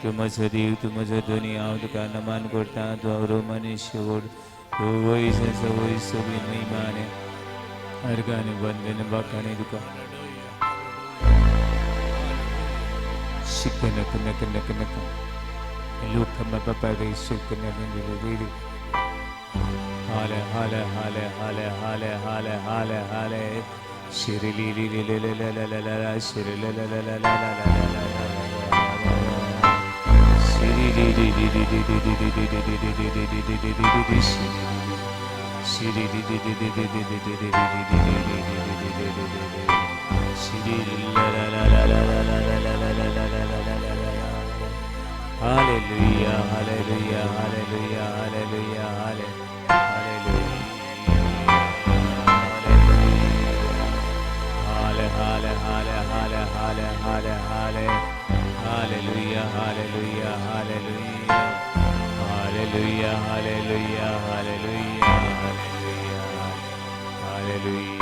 तूं म्हजो देव, तूं म्हजो धनी, हांव तुका नमन करता. तूं रोमन शेवट, तूं वयस वयस सगळी महिमा आनी अर्घ आनी वंदन बाकाणी तुका. शिकनक नक नक नक लोक बाबा शिकनक. हाले हाले हाले हाले हाले हाले हाले हाले शिरली ली ली ले ले ले ले ले ले शिर ले ले ले ले ले ले ले ले शिरी ली ली ली ली ली ली ली ली ली ली ली ली ली ली ली ली ली शिरी शिरी ली ली ली ली ली ली ली ली ली ली ली ली ली ली ली ली ली ली शिरी ला ला ला ला ला ला ला ला ला ला ला ला ला ला ला ला. Hallelujah, hallelujah, hallelujah, hallelujah, hallelujah, hale hale hale hale hale hale hale hallelujah, hallelujah, hallelujah, hallelujah, hallelujah, hallelujah, hallelujah, hallelujah.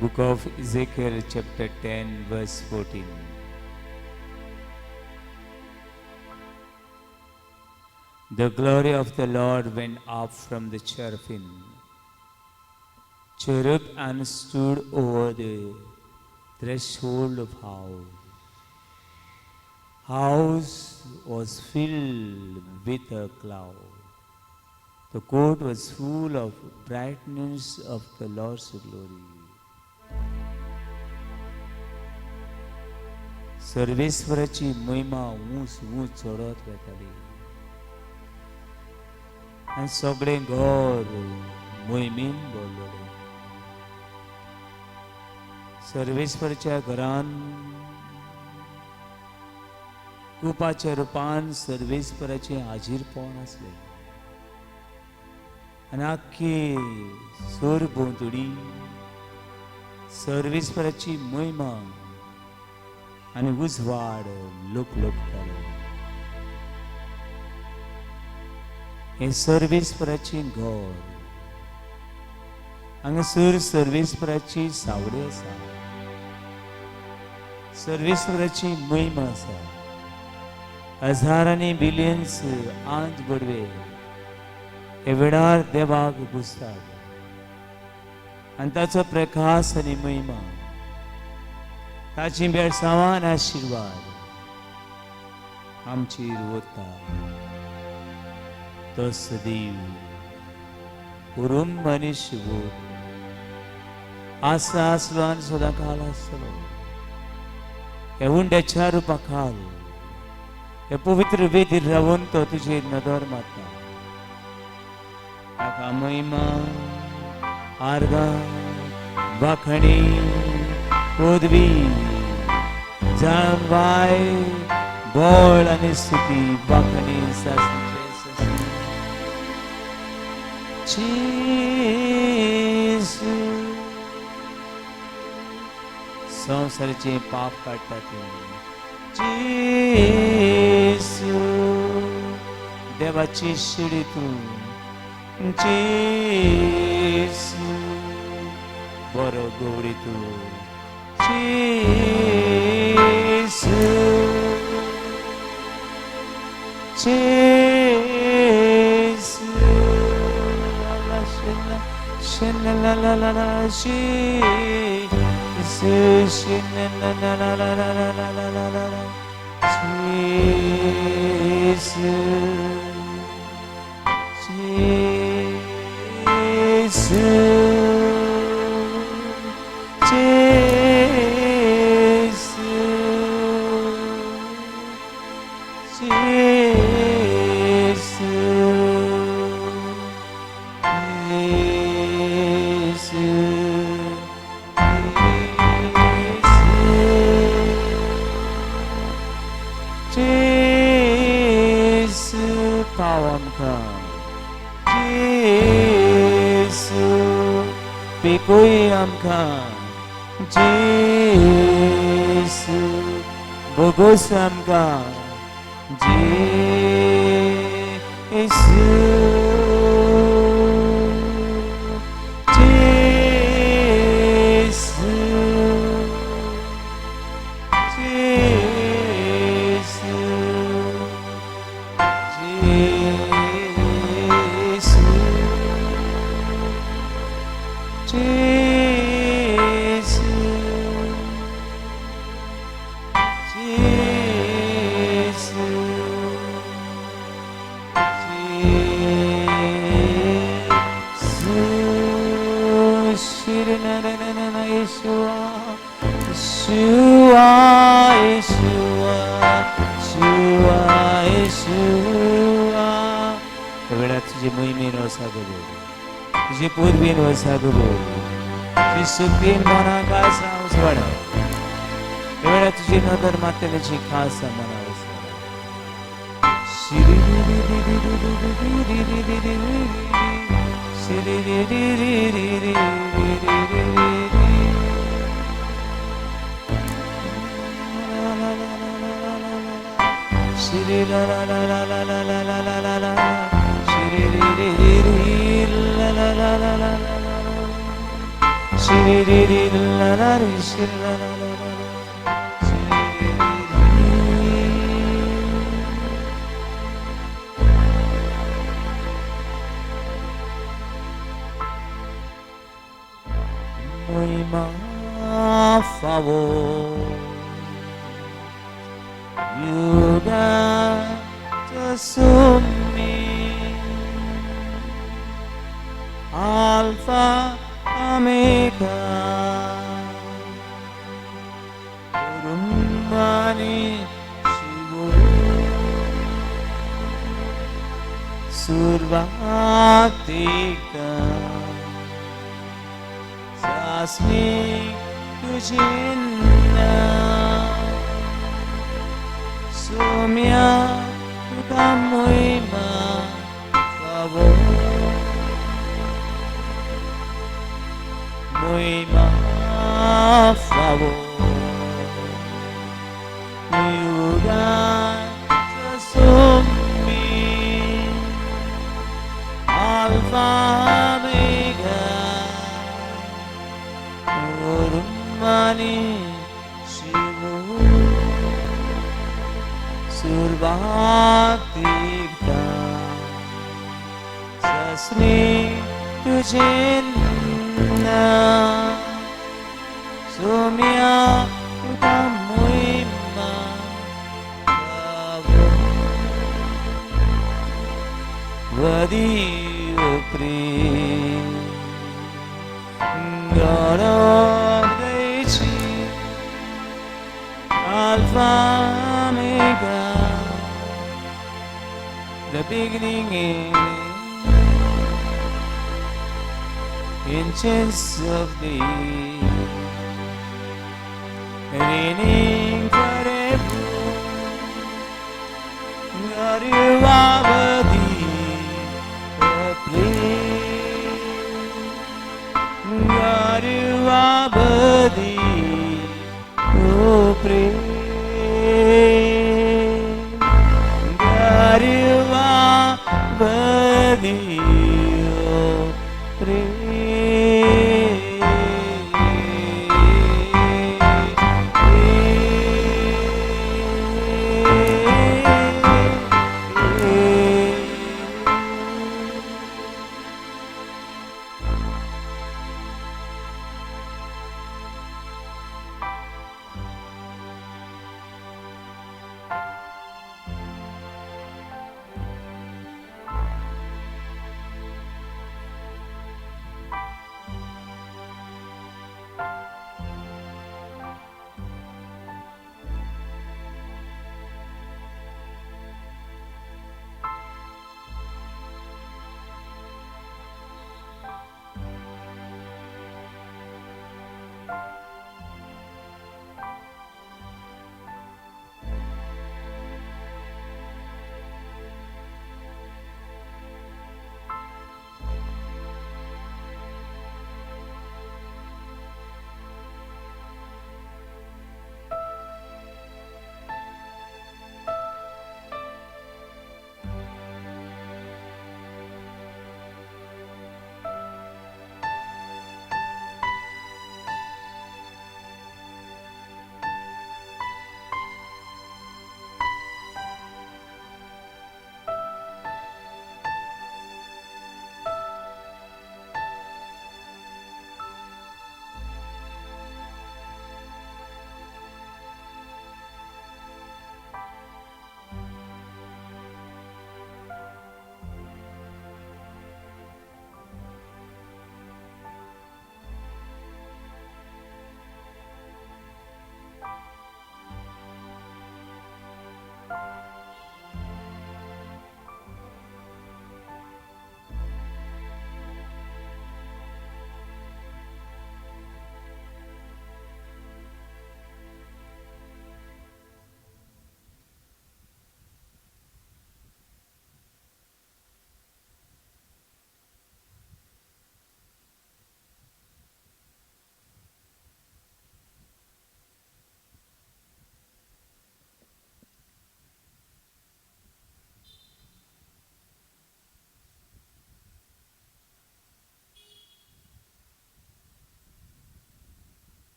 Book of Ezekiel chapter 10 verse 14. The glory of the Lord went up from the cherubim cherub and stood over the threshold of house. House was filled with a cloud. The court was full of brightness of the Lord's glory. सर्वेश्वराची महिमा ऊंच ऊंच चडत वेताली आनी सगळें घर मोहिमेन भरलेलें. सर्वेश्वराच्या घरान कुपाच्या रुपान सर्वेश्वराचें हाजीरपण आसलें आनी आख्खी सोर भोंवतणी सर्वेस्पराची महिमा आनी उजवाड लोकलोकतालो. हें सर्वेस्पराचें घर, हांगासर सर्वेस्पराची सावळी आसा, सर्वेस्पराची महिमा आसा. हजारांनी बिलियन्स आंज बडवे हे वेळार देवाक पुजतात आनी ताचो प्रकाश आनी महिमा, ताची बेळसांवान आशिर्वाद आमचेर वता. तो सदैव उरुम आनी शिवूर आसा, आसलो आनी सदां काल आसतलो. ह्या उंड्याच्या रुपा खाल, ह्या पवित्र वेदीर रावन तो तुजेर नदर मारता. ताका महिमा, आर्गां, वाखणी, पदवी, जाणवाय, बळ आनी स्तुती, वाखणी. जेजू, संवसाराचे पाप काडटा तूं. जेजू, देवाची शिडी तूं. जेजू, बरो गवळी तूं. जेजू, जेजू, la la la la, Jesu, la la la la la la la la la la la, Jesu, Jesu, Jesu, Jesu, Jesu, Jesu, Jesu, पाव आमकां. जेजू, पिकय आमकां. जेजू, भोगोस आमकां. जेजू, जेजू, जेजू, जेजू, जेजू, जेजू, जेजू. शिर na na na na na, Yeshua, Yeshua, Yeshua, Yeshua, Yeshua. त्या वेळार तुजे मोहिमेन वसागो, तुजे पूर्वीन वसागो, तुजी सुखीन मनाक आसा उजवाडा. त्या वेळार तुजी नदर मारतल्याची खास मना वसवाडा. शिरी री री री री री री री री री री शिरी री री री री री री री री री री. Shri la la la la la la la la la la la, Shri ri ri ri ri la la la la la la la, Shri ri ri la la ri shri la la la la la, Shri ri ri ri. महिमा फावो युगाच्या सुम्मी, Alpha Omega, Urumbani Shivo, सुरवातीका सास्मिक तुझेन्ना, Saumya तुका महिमा फावो, महिमा favor. You me, Alpha Omega, Urumani Shivu, Survatikta, Sasni Tujenna, Sumya Utamuima, Worthy of praise, God of the ages, Alpha Omega, the beginning and ancients of days, reigning forever. God, you are worthy of praise. God, you are worthy of praise. God, you are worthy of praise.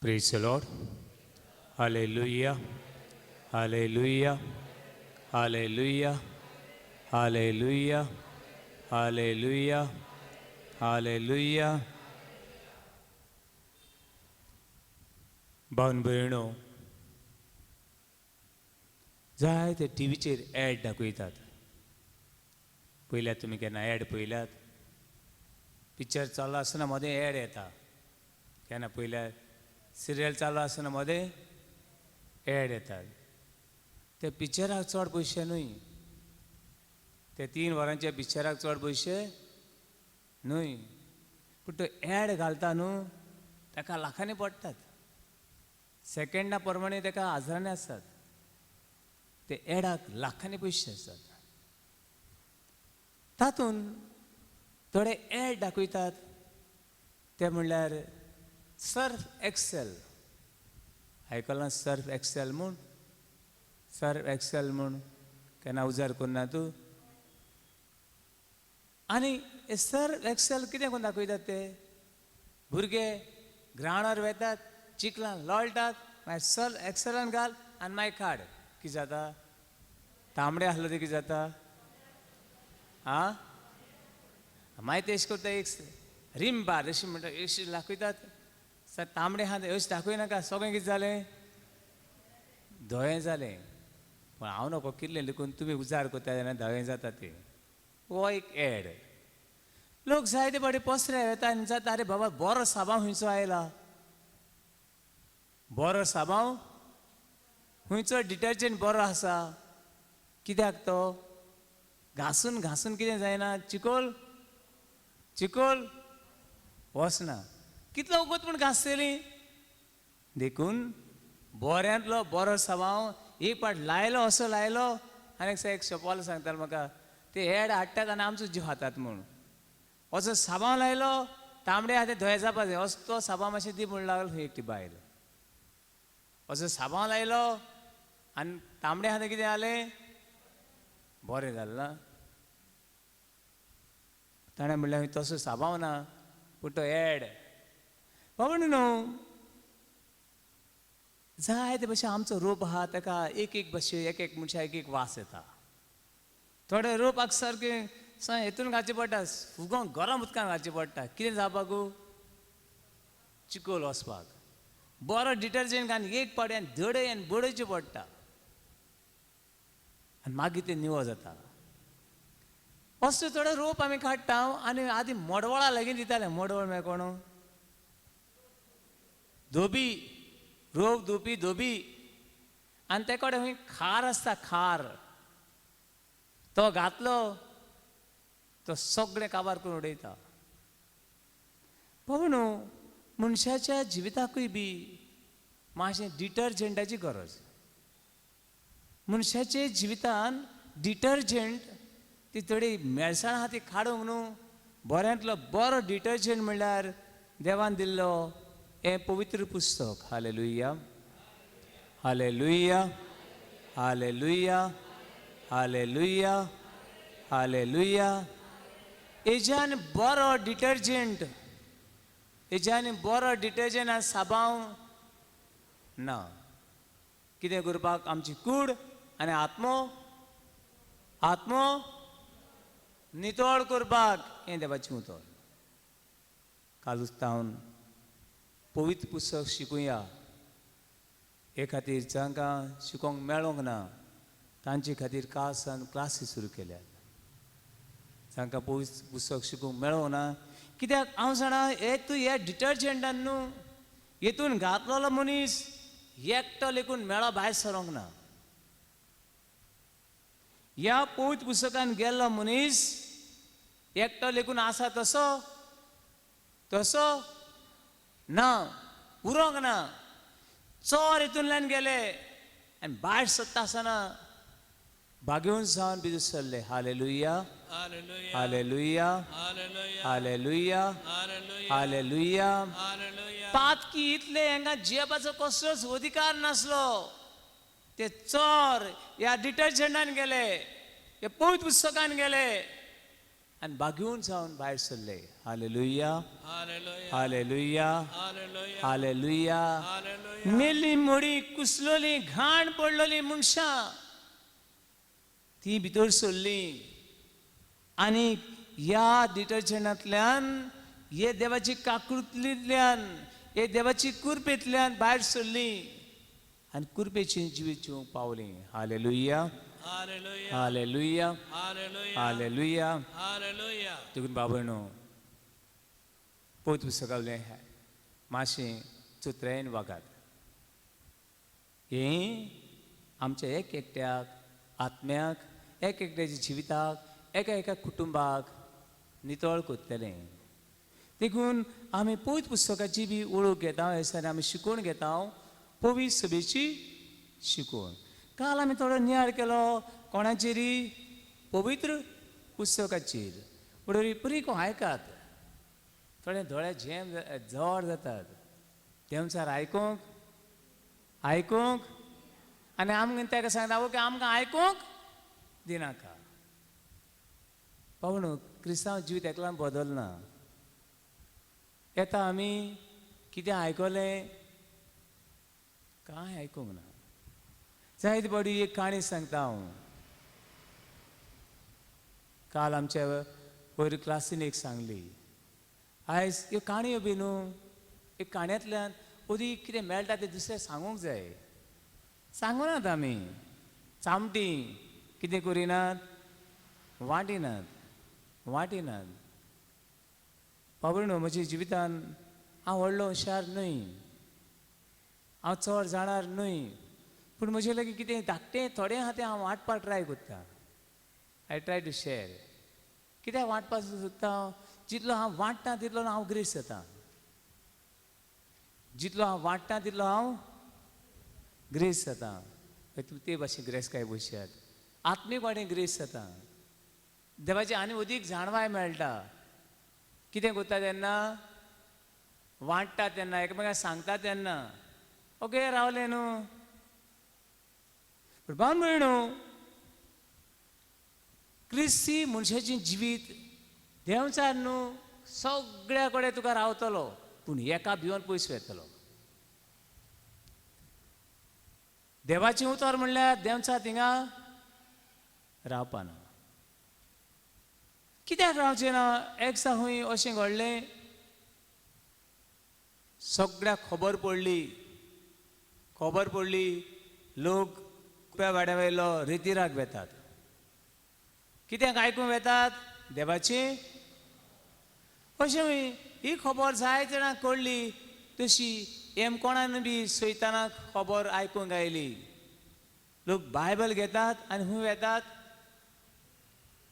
Praise the Lord. Hallelujah. Hallelujah. Hallelujah. Hallelujah. Hallelujah. Hallelujah. भावन भयणो, जायते टिवीचेर add दाखयतात. पयल्यात तुमी केन्ना add पयल्यात? Picture चालू आसतना मदें add येता. केन्ना पयल्यात? सिरियल चालू आसतना मदें एड येतात. ते पिक्चराक चड पयशे न्हय, ते 3 वरांच्या पिक्चराक चड पयशे न्हय, पूण तो एड घालता न्हू ताका लाखांनी पडटात, सेकंडा प्रमाणे ताका हजारांनी आसतात, ते एडाक लाखांनी पयशे आसतात. तातूंत थोडे एड दाखयतात ते म्हणल्यार सर्फ एक्सेल. आयकलां सर्फ एक्सेल म्हूण? सर्फ एक्सेल म्हूण केन्ना उजार करना तूं? आनी सर्फ एक्सेल कितें करून दाखयतात ते भुरगे ग्रावंडार वेतात, चिखलान लोळटात, मागीर सर्फ एक्सेलान घाल आनी मागीर काड. कितें जाता? तांबडे आसलो ते कितें जाता? आं, मागीर ते अशें करता, एक रिम बार अशें म्हणटा, अशें दाखयतात. तांबडे आहा अशें दाखयनाका, सगळें कितें जालें? धवें जालें. पूण हांव नको कितलें देखून तुमी उजार करता तेन्ना धवें जाता तें. हो एक एड. लोक जायते फावटी पसऱ्यार वेता आनी जाता, आरे बाबा बरो साबांव खंयचो आयला, बरो साबांव खंयचो, डिटर्जंट बरो आसा. कित्याक तो घासून घासून कितें जायना, चिकोल चिकोल वचना, कितलो वगत पूण घासतली. देखून बऱ्यांतलो बरो साबांव एक पाट लायलो, असो लायलो. आनी एक शॉपवालो सांगतालो म्हाका, ते एड हाडटात आनी आमचो जीव खातात म्हूण. असो साबांव लायलो, तांबडे आहा ते धंय जावपा जाय, असो तो साबांव मातशें दी म्हूण लागलो एकटी बायल. असो साबांव लायलो आनी तांबडे आहा ते कितें जालें? बरें जालें ना. ताणें म्हणलें तसो साबांव ना, पूण तो एड. बाबा न्हू, जायते भशेन आमचो रोप आहा ताका एक एक भशेन एक एक मनशाक एक एक वास येता. थोडे रोपाक सारकें हेतून घालचें पडटा, फुगोवंक गरम उदकान घालचें पडटा. कितें जावपाकू? चिकोल वचपाक. बरो डिटर्जंट घालून एक पावटी आनी धडय आनी बडोवचें पडटा आनी मागीर तें निवळ जाता. असो थोडो रोप आमी काडटा आनी आदी मडवळा लागीं दिताले. मडवळ म्हळ्यार कोण? धोबी. रोप धुवपी धोबी. आनी ते कडेन खंय खार आसता, खार तो घातलो तो सगळें काबार करून उडयता. पूण मनशाच्या जिविताकूय बी मातशें डिटर्जंटाची गरज. मनशाच्या जिवितान डिटर्जंट ती थोडी मेळसाण आहा ती काडूंक न्हू. बऱ्यांतलो बरो डिटर्जंट म्हणल्यार देवान दिल्लो हें पवित्र पुस्तक. Hallelujah, hallelujah, hallelujah, hallelujah, hallelujah. हेज्यान बरो डिटर्जंट, हेज्यान बरो डिटर्जंट आनी साबांव ना. कितें करपाक? आमची कूड आनी आत्मो, आत्मो नितळ करपाक हें देवाचें उतर. कालूच तावन पवित्र पुस्तक शिकूया. हे खातीर जांकां शिकोवंक मेळोंक ना तांचे खातीर काल क्लासी सुरू केल्यात. जांकां पवित्र पुस्तक शिकूंक मेळोंक ना, कित्याक हांव जाणा हे तूं हे डिटर्जंटान न्हू हेतून घातलेलो मनीस एकटो लेखून मेळो भायर सरोंक ना. ह्या पवित्र पुस्तकान गेल्लो मनीस एकटो लेखून आसा तसो तसो ना, उरोंक ना. चोर हितूंतल्यान गेले आनी भायर सरता आसतना बागेवन जावन भितर सरले. Hallelujah, hallelujah, hallelujah, hallelujah. पातकी इतले हांकां जियेवपाचो कसलोच अधिकार नासलो. ते चोर ह्या डिटर्जंटान गेले, हे पवित्र पुस्तकान गेले आनी बागेवन जावन भायर सरले. Hallelujah, hallelujah, hallelujah. मेल्ली मोडी कुसलोली घाण पडलोली मनशां ती भितर सरली आनी ह्या डिटर्जंटांतल्यान, हे देवाची काकृतींतल्यान, हे देवाची कुरपेंतल्यान भायर सरली आनी कुरपेचें जिवीत जिवंक पावली. Hallelujah, hallelujah, hallelujah. देखून बाबांनो, पवित्र पुस्तकांतलें मातशें चतुरायेन वागात. हें आमच्या एक एकट्याक आत्म्याक, एक एकट्याच्या जिविताक, एका एका कुटुंबाक नितळ करतलें. देखून आमी पवित्र पुस्तकाची बी वळख घेता, हे आमी शिकोवन घेता पवित्र सभेची शिकोवण. काल आमी थोडो नियाळ केलो कोणाचेरी, पवित्र पुस्तकाचेर. बरोबर बरी आयकात, थोडे दोळे झेम जड जातात देंवचार आयकूंक आयकूंक, आनी आमकां ताका सांगता ओके आमकां आयकूंक दिनाका. पावणू क्रिस्तांव जिवीत एकल्यान बदलना. येता आमी कितें आयकलें कांय आयकूंक ना. जायते फावटी एक काणी सांगता हांव. काल आमच्या वयर क्लासीन एक सांगली. आयज ह्यो काणयो बी न्हू, एक काणयांतल्यान अदीक कितें मेळटा तें दुसऱ्याक सांगूंक जाय. सांगूनात आमी, चामटी कितें करिनात, वांटिनात वांटिनात. बाबा न्हू म्हज्या जिवितान हांव व्हडलो हुशार न्हय, हांव चड जाणार न्हय, पूण म्हजे लागीं कितें धाकटें थोडें आहा तें हांव वांटपाक ट्राय करता. I try to share. कित्याक वांटपाक सोदता हांव? जितलो हांव वांट्टा तितलो हांव ग्रेस जाता, जितलो हांव वांट्टा तितलो हांव ग्रेस जाता. तुमी ते भाशेन ग्रेस काय बसयात, आत्मीक वाटेन ग्रेस जाता, देवाची आनी अदीक जाणवाय मेळटा. कितें करता तेन्ना, वांट्टा तेन्ना, एकामेकांक सांगता तेन्ना ओके रावलें न्हू. पूण भाव भयणू, क्रिस्ती मनशाचें जिवीत देंवचार न्हू सगळ्या कडेन तुका रावतलो, पूण एका भिवन पयस वेतलो. देवाचें उतर म्हणल्यार देंवचार थिंगा रावपाना. कित्याक रावचें ना? एकसा खंय अशें घडलें, सगळ्याक खबर पडली, खबर पडली, लोक कुप्या वाड्या वयलो रेतिराक वेतात. कित्याक आयकूंक वेतात? देवाचें. अशें ही खबर जायते जाणांक कळ्ळी, तशी एम कोणान बी सैतानाक खबर आयकूंक आयली. लोक बायबल घेतात आनी खूंय वेतात,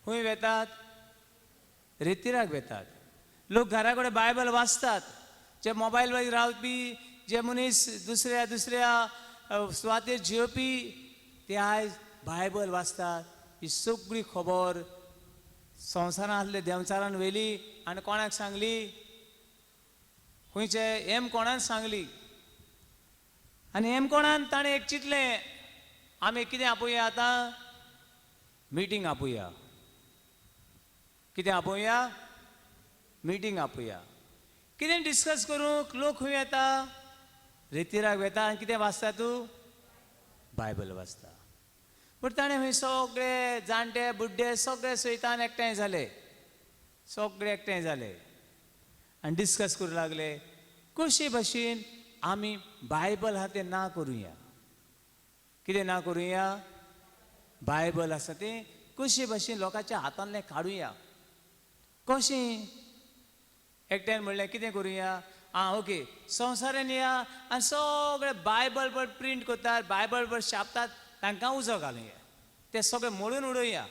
खूंय वेतात, रेतिराक वेतात. लोक घरा कडेन बायबल वाचतात. जे मोबायल वयर रावपी, जे मनीस दुसऱ्या दुसऱ्या सुवातेर जियोपी, ते आयज बायबल वाचतात. ही सगळी खबर संवसारांत आसले देंवचारान व्हेली आनी कोणाक सांगली, खंयचे एम कोणान सांगली. आनी एम कोणान ताणें एक चिंतलें, आमी कितें आपोवया आतां, मिटींग आपोवया. कितें आपोवया? मिटींग आपोवया. कितें डिस्कस करूंक लोक खंय येता? रेतिराक वेता. आनी कितें वाचता तूं? बायबल वाचता. पूण ताणें खंय सगळे जाणटे बुड्डे सगळे सैतान एकठांय जाले, सगळे एकठांय जाले आनी डिस्कस करूंक लागले कशे भाशेन आमी बायबल आहा तें ना करुया. कितें ना करुया? बायबल आसा तें कशे भाशेन लोकांच्या हातांतलें काडुया. कशें? एकट्यान म्हणलें कितें करुया, आं ओके संवसारान या आनी सगळे बायबल पण प्रिंट करतात, बायबल पण छापतात, तांकां उजो घालुया, ते सगळे मोडून उडोवया.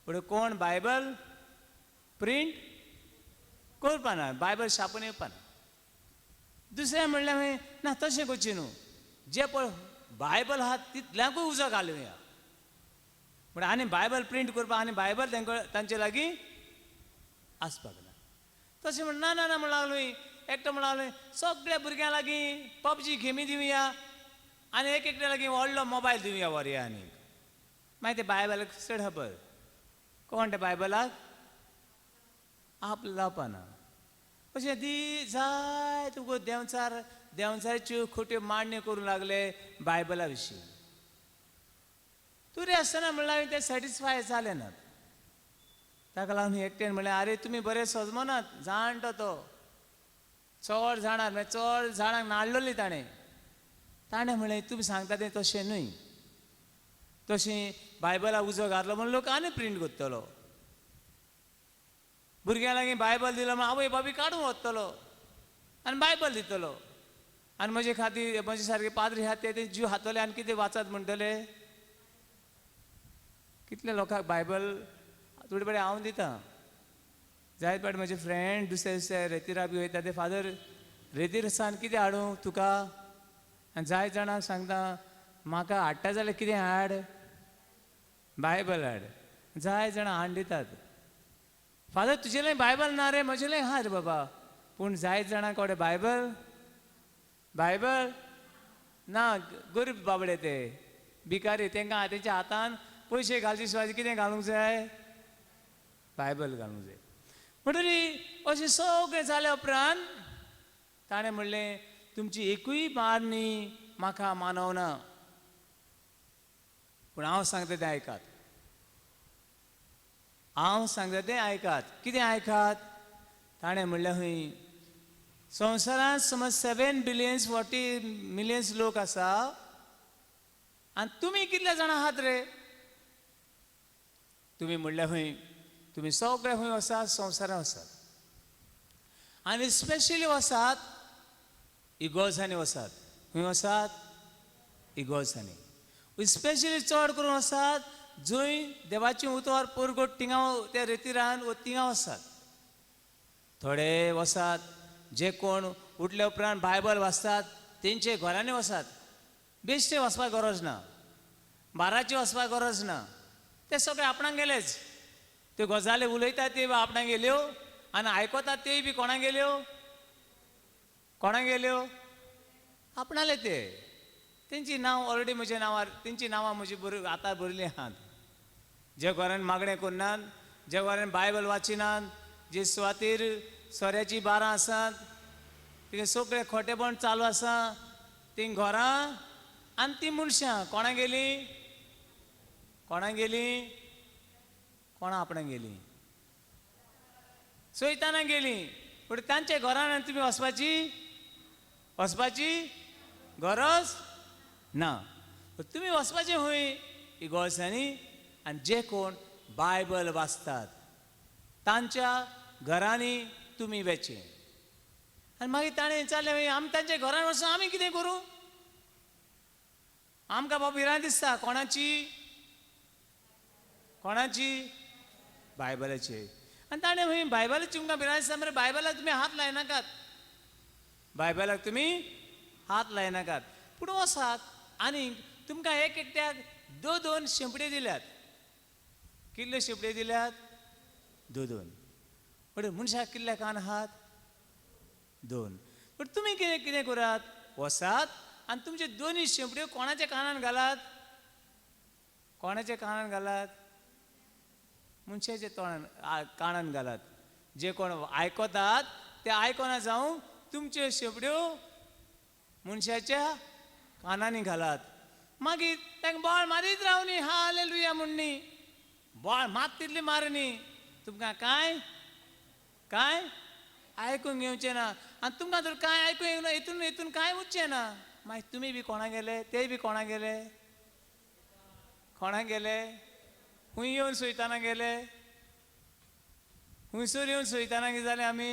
पूण कोण बायबल प्रिंट करपाना, बायबल छापून येवपाना. दुसरें म्हणलें हांवें ना तशें करचें न्हू, जे पळय बायबल आहा तितल्यांकूय उजो घालुया. पूण आनी बायबल प्रिंट करपाक आनी बायबल तांकां तांचे लागीं आसपाक ना. तशें म्हण ना ना ना म्हण लागलो, एकटो म्हण लागलो सगळ्या भुरग्यां लागीं पबजी गेमी दिवया आनी एक एकट्या लागीं व्हडलो मोबायल दिवया व्हरया. आनी मागीर ते बायबलाक चड खबर कोण त्या बायबलाक आप लावपाना. अशें दी जाय तुका देंवचार देंवचाराच्यो खोट्यो मांडण्यो करूंक लागले बायबला विशीं. तरी आसतना म्हणल्यार ते सॅटिस्फाय जाले नात. ताका लागून एकट्यान म्हणलें आरे तुमी बरें सजमनात, जाणटो तो चड जाणां, मागीर चड जाणांक नाडलेली ताणें. ताणें म्हणलें तुमी सांगता तें तशें न्हय, तशें बायबलाक उजो घातलो म्हणून लोक आनी प्रिंट करतलो, भुरग्यां लागीं बायबल दिलो म्हण आवय बाबी काडून वतलो आनी बायबल दितलो, आनी म्हजे खातीर म्हजे सारके पाद्री आहा ते जीव हातले आनी कितें वाचात म्हणटले. कितले लोकांक बायबल थोडे बरें हांव दितां, जायत पाट म्हजे फ्रेंड दुसऱ्या दुसऱ्या रेतिरा बी वयता ते, फादर रेतीर सान कितें हाडूं तुका? आनी जायत जाणांक सांगता, म्हाका हाडटा जाल्यार कितें हाड? बायबल हाड. जाय जाणां हाड दितात. फादर तुजेलें बायबल ना रे? म्हजेलें आहा रे बाबा. पूण जायत जाणां कोडे बायबल बायबल ना. गरीब बाबडे ते भिकारी, तांकां तेंच्या हातान पयशे घालचे शिवाय कितें घालूंक जाय? बायबल घालूंक जाय. म्हणटरी अशें सगळें जाल्या उपरांत ताणें म्हणलें, तुमची एकूय मारणी म्हाका मानवना, पूण हांव सांगता तें आयकात. हांव सांगता तें आयकात. कितें आयकात? ताणें म्हणलें, खंय संवसारांत समज 7 billions 40 millions लोक आसा आनी तुमी कितले जाणां आहात रे? तुमी म्हणल्यार खंय तुमी सगळे खंय वसात? संवसारांत वसात. आनी स्पेशली वसात इगोर्जांनी वसात. खंय वसात? इगोर्जांनी. स्पेशली चड करून वसात जंय देवाचें उतर परगट थिंगा, त्या रेतिरान थिंगा वसात. थोडे वसात जे कोण उठल्या उपरांत बायबल वाचतात तेंचे घरांनी वसात. बेश्टे वचपाक गरज ना, बाराचे वचपाक गरज ना. ते सगळे आपणाक गेलेच. त्यो गजाली उलयतात त्यो बी आपणाक गेल्यो आनी आयकतात त्योय बी कोणाक गेल्यो? कोणाक गेल्यो? आपणाले ते. तेंची नांव ऑलरेडी म्हज्या नांवार, तेंची नांवां म्हजी बरी आतां बरयलीं आहात. जे घरान मागणें करनात, जे घरान बायबल वाचिनात, जे सुवातेर सोऱ्याची बारां आसात, तिंगा सगळें खोटेपण चालू आसा, तीं घरां आनी तीं मनशां कोणा गेलीं? कोणा गेलीं? कोणा आपणाक गेलीं? सैताना गेलीं. पूण तांच्या घरान तुमी वचपाची गरज ना. तुमी वचपाचें खंय? इगोर्जांनी आनी जे कोण बायबल वाचतात तांच्या घरांनी तुमी वेचें. आनी मागीर ताणें विचारलें, मागीर आमी तांच्या घरान वचून आमी कितें करूं? आमकां बाबा भिरांत दिसता. कोणाची? कोणाची? बायबलाची. आनी ताणें खंय बायबलाची तुमकां भिरांत दिसता मरे, बायबलाक तुमी हात लायनाकात, बायबलाक तुमी हात लायनाकात, पूण वसात आनी तुमकां एक एकट्याक दोन दोन शेंपड्यो दिल्यात. कितल्यो शेंपड्यो दिल्यात? दोन दोन. पूण मनशाक कितले कान आहात? दोन. पूण तुमी कितें कितें करात? वसात आनी तुमच्यो दोनूय शेंपड्यो कोणाच्या कानान घालात? कोणाच्या कानान घालात? मनशाच्या तोंडान कानान घालात. जे कोण आयकतात ते आयकना जावं तुमच्यो शेंपड्यो मनशाच्या कानांनी घालात. मागीर तांकां बोवाळ मारीत रावनी, हालेलुया म्हणनी, बोवाळ मात तितली मारनी, तुमकां कांय कांय आयकूंक येवचें ना. आनी तुमकां तर कांय आयकूंक येवना, हितून हितून कांय उरचें ना. मागीर तुमी बी कोणा गेले? ते बी कोणा गेले? कोणा गेले? खंय येवन सैताना गेले? खंयसर येवन सैताना कितें जालें? आमी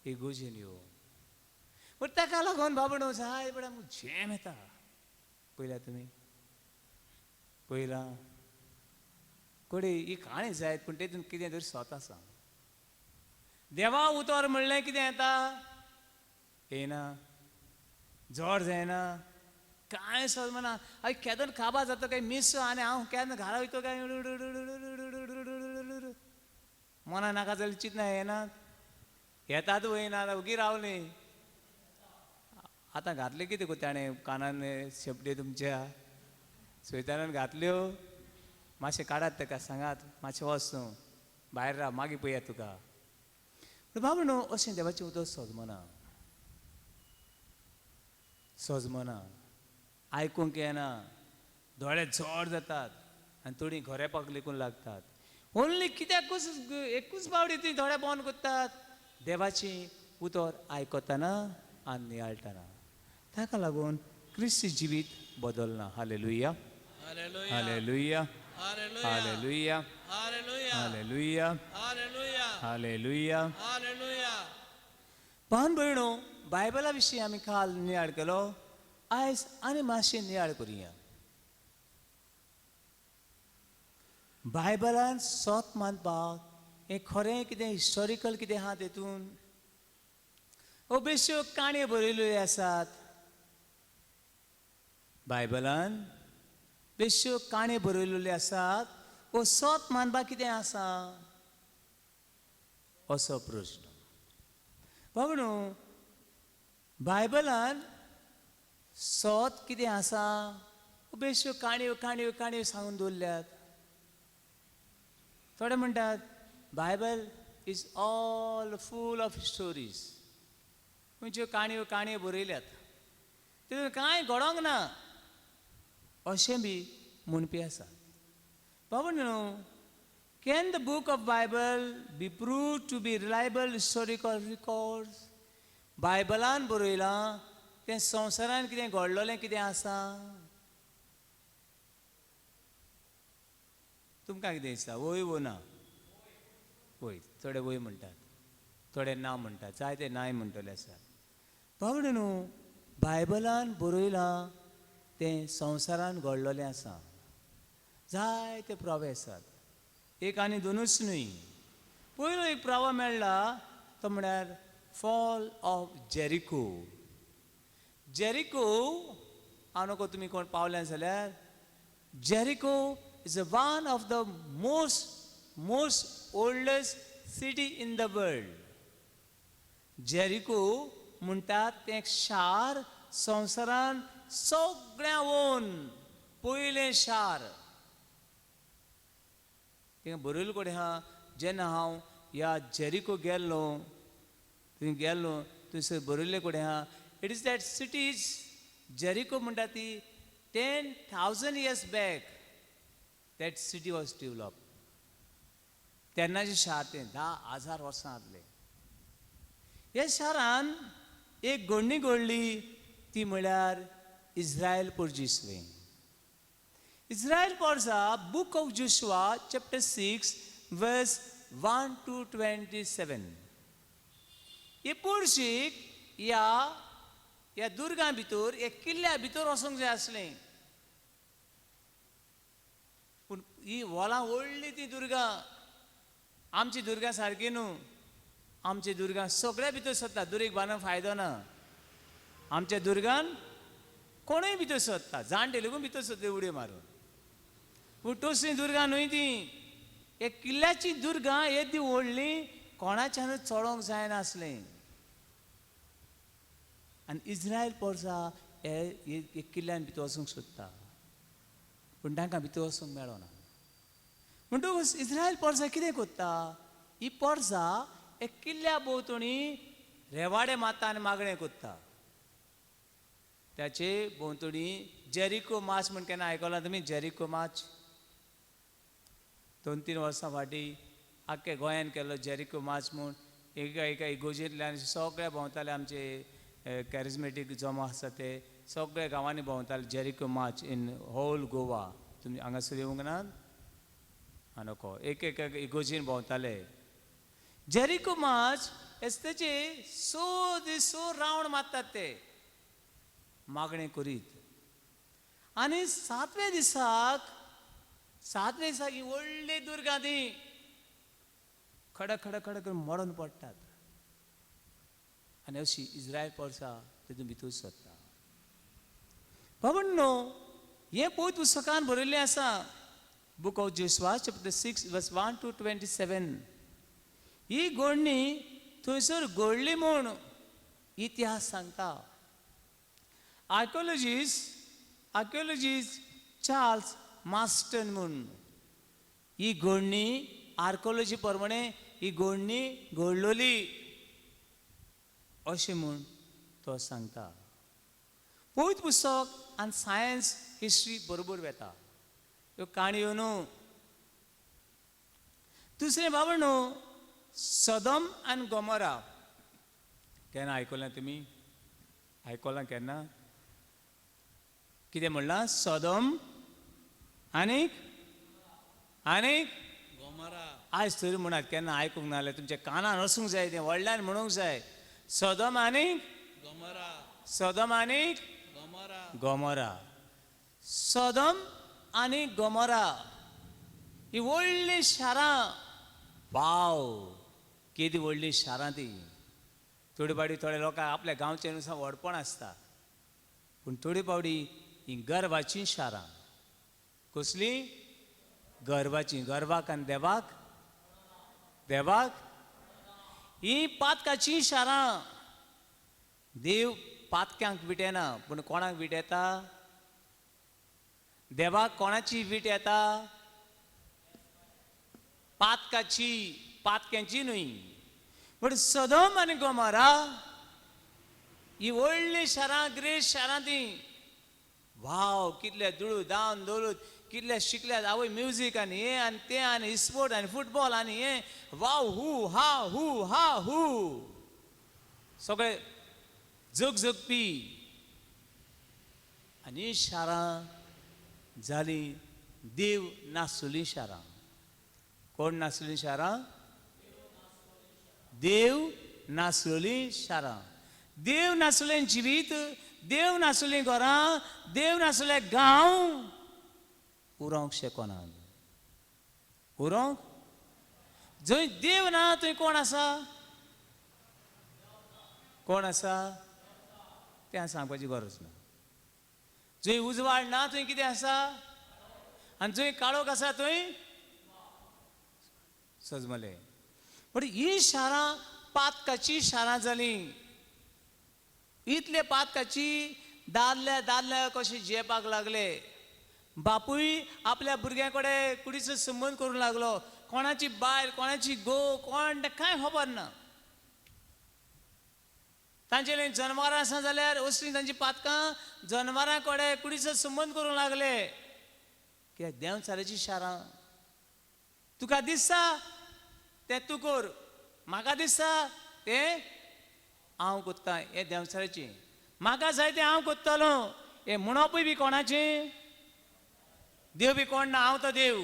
इगोजेन येवन. पूण ताका लागून बाबा न्हू जाय वेळार झेम येता. पयल्या तुमी पयलां कडे ही काणी जायत, पूण तेतून कितें तरी स्वता आसा. देवा उतर म्हणलें कितें येता? येना. जोड जायना, कांय समजना. हांव केदोन काबार जाता काय मिस आनी हांव केन्ना घरा वयतो काय मना नाका जाल्यार चिंतना येनात, येतात वयना. ओगी रावलीं. आतां घातलें कितें गो ताणें कानान शेपड्यो तुमच्या? सैतानान घातल्यो. मातशें काडात ताका, सांगात मातशें वच तूं भायर राव, मागीर पळयात तुका. पूण बाबा न्हू, अशें देवाचें उतर सजमना, सजमना, आयकूंक येना, दोळे जड जातात आनी थोडीं घोरेपाक लेगून लागतात. ओन्ली कित्याकूच एकूच पावटी ती दोळे बंद करतात देवाचें उतर आयकतना आनी नियाळटना. ताका लागून क्रिस्ती जिवीत बदलना. Hallelujah, hallelujah, hallelujah, hallelujah, hallelujah. भावन भयणो, बायबला विशीं आमी काल नियाळ केलो, आयज आनी मातशें नियाळ करुया. बायबलान सोत मानपाक हें खरें कितें हिस्टॉरिकल कितें आहा तेतून? बेश्यो काणयो बरयल्यो आसात बायबलान, बेश्यो काणयो बरयल्यो आसात, वो सत मानपाक कितें आसा असो प्रश्न. बाबा बायबलान सत कितें आसा बेश्यो काणयो काणयो काणयो सांगून दवरल्यात. थोडे म्हणटात Bible is all full of stories, खंयच्यो काणयो काणयो बरयल्यात तितून कांय घडोंक ना अशें बी म्हणपी आसा. बाबा न्हू, can the book of Bible be prove to be reliable historical records? बायबलान बरयलां तें संवसारान कितें घडलेलें कितें आसा? तुमकां कितें दिसता, वय वो ना? वय, थोडे वय म्हणटात, थोडे ना म्हणटात, जायते नाय म्हणटले आसात. बाबा न्हू, बायबलान बरयलां तें संवसारान घडलेलें आसा. जायते पुरावे आसात, एक आनी दोनूच न्हय. पयलो एक पुरावो मेळ्ळा तो म्हळ्यार फॉल ऑफ जेरिको. जेरिको हांव नको तुमी कोण पावल्या जाल्यार, Jericho is one of the most oldest city in the world. Jericho म्हणटात तें एक शार संवसारान सगळ्यांवून पयलें शार. थिंगा बरयल्ले कडेन आहा, जेन्ना हांव ह्या जेरिको गेल्लो, थंय गेल्लो, थंयसर बरयल्ले कडेन आहा, it is that city is Jericho म्हणटा ती 10,000 years back that city was develop. तेन्नाचें शार तें 10,000 वर्सां आदलें. ह्या शारान एक घडणी घडली ती म्हळ्यार Israel पोर्जिसवें. Israel पोर्जा book of Joshua chapter 6 verse 1 to 27. हे पुरशीक ह्या ह्या दुर्गा भितर, ह्या किल्ल्या भितर वचूंक जाय आसलें, पूण ही वोलां व्हडली ती दुर्गा, आमची दुर्गा सारकी न्हू. आमची दुर्गा सगळ्या भितर सोदता, दुरीग बांदून फायदो ना. आमच्या दुर्गान कोणूय भितर सोदता, जाणटे लेगून भितर सोदता उडयो मारून. पूण तसली दुर्गा न्हय ती. एक किल्ल्याची दुर्गा येदी व्हडली कोणाच्यानूच चडोवंक जायनासलें. आनी इस्रायल पोरसा हे किल्ल्यान भितर वचूंक सोदता, पूण तांकां भितर वचूंक मेळना. म्हणटकूच इस्रायल पोरसा कितें करता, ही पोरसा एक किल्ल्या भोंवतणी रेवाडे मारता आनी मागणें करता. त्याचे भोंवतणी जेरिको मार्च म्हण केन्ना आयकलां तुमी? जेरिको मार्च 2-3 वर्सां फाटीं आख्खे गोंयान केल्लो जेरिको मार्च म्हूण. एका एका इगोजेंतल्यान सगळे भोंवताले, आमचे कॅरिजमेटीक जमो आसा ते सगळे गांवांनी भोंवताले Jericho march in whole Goa. तुमी हांगासर येवंक ना? आं नको. एक एक इगोजीन भोंवताले. जेरिको मार्च एस्तेचे 6 दीस 6 रावंड मारतात ते मागणें करीत. आनी सातव्या दिसाक ही व्हडली दुर्गा ती खडक खडक खडक करून मडून पडटात. आनी अशी इस्रायल पोरसा तितून भितर सरता. बाबांनो, हें पवित्र पुस्तकान बरयल्लें आसा, book of Joshua chapter 6 verse 1 to 27. ही घडणी थंयसर घडली म्हूण इतिहास सांगता. आर्किओलॉजिस्ट चार्ल्स मास्टन म्हूण ही घडणी आर्किओलॉजी प्रमाणे ही घडणी घडलोली अशें म्हूण तो सांगता. पवित्र पुस्तक आनी सायन्स हिस्ट्री बरोबर वेता, ह्यो काणयो न्हू. दुसरें बाबा न्हू, सदम आनी गोमोरा केन्ना आयकलां तुमी? आयकलां केन्ना? कितें म्हणलां? सदम आनीक आनीक गोमोरा. आयज तरी म्हणात, केन्ना आयकूंक ना जाल्यार तुमच्या कानार वचूंक जाय, तें व्हडल्यान म्हणूंक जाय. सदम आनीक गोमोरा. सदम आनीक गोमोरा. गोमोरा. सदम आनी गोमोरा ही व्हडली शारां वाव, केदी व्हडली शारां ती. थोडी फावटी थोड्या लोकांक आपल्या गांवचें नुसार व्हडपण आसता, पूण थोडी फावटी ही गर्वाचीं शारां. कसलीं? गर्वाचीं. गर्वाक आनी देवाक, देवाक ही पातकाचीं शारां. देव पातक्यांक विटयना, पूण कोणाक विटयता? देवाक कोणाची वीट येता? पातकाची, पातक्यांची न्हय. पूण सदम आनी गोमोरा ही व्हडलीं शारां, ग्रेस शारां ती. वाव, कितले दुडू दावन दवरून, कितले शिकल्यात आवय, म्युजीक आनी हें आनी तें आनी स्पोर्ट आनी फुटबॉल आनी हें, वाव, हू हा हू हा हू, सगळे जगजगपी. आनी शारां जालीं देव नासुलीं शारां. कोण नासलीं शारां? देव नासलेलीं शारां. देव नासलें जिवीत, देव नासलें घरां, देव नासले गांव उरोंक शकना. उरोंक जंय देव ना थंय कोण आसा? कोण आसा तें सांगपाची गरज ना. जंय उजवाड ना थंय कितें आसा? आनी जंय काळोख आसा थंय सजमले. पूण ही शारां पातकाची शारां जालीं. इतले पातकाची दादल्या दादल्या कशे जियेवपाक लागले. बापूय आपल्या भुरग्यां कडेन कुडीचो संबंद करूंक लागलो. कोणाची बायल, कोणाची घोव, कोण तें कांय खबर ना. तांचे जनवरां आसा जाल्यार असलीं तांची पातकां जनवरां कडेन कुडीचो संबंद करूंक लागले. कित्याक देंवचाराचीं शारां. तुका दिसता तें तूं कर, म्हाका दिसता तें हांव कोत्ता. हें देंवचाराचें, म्हाका जाय तें हांव कोत्तलो. हें म्हणपूय बी कोणाचें? देव बी कोण ना, हांव तो देव.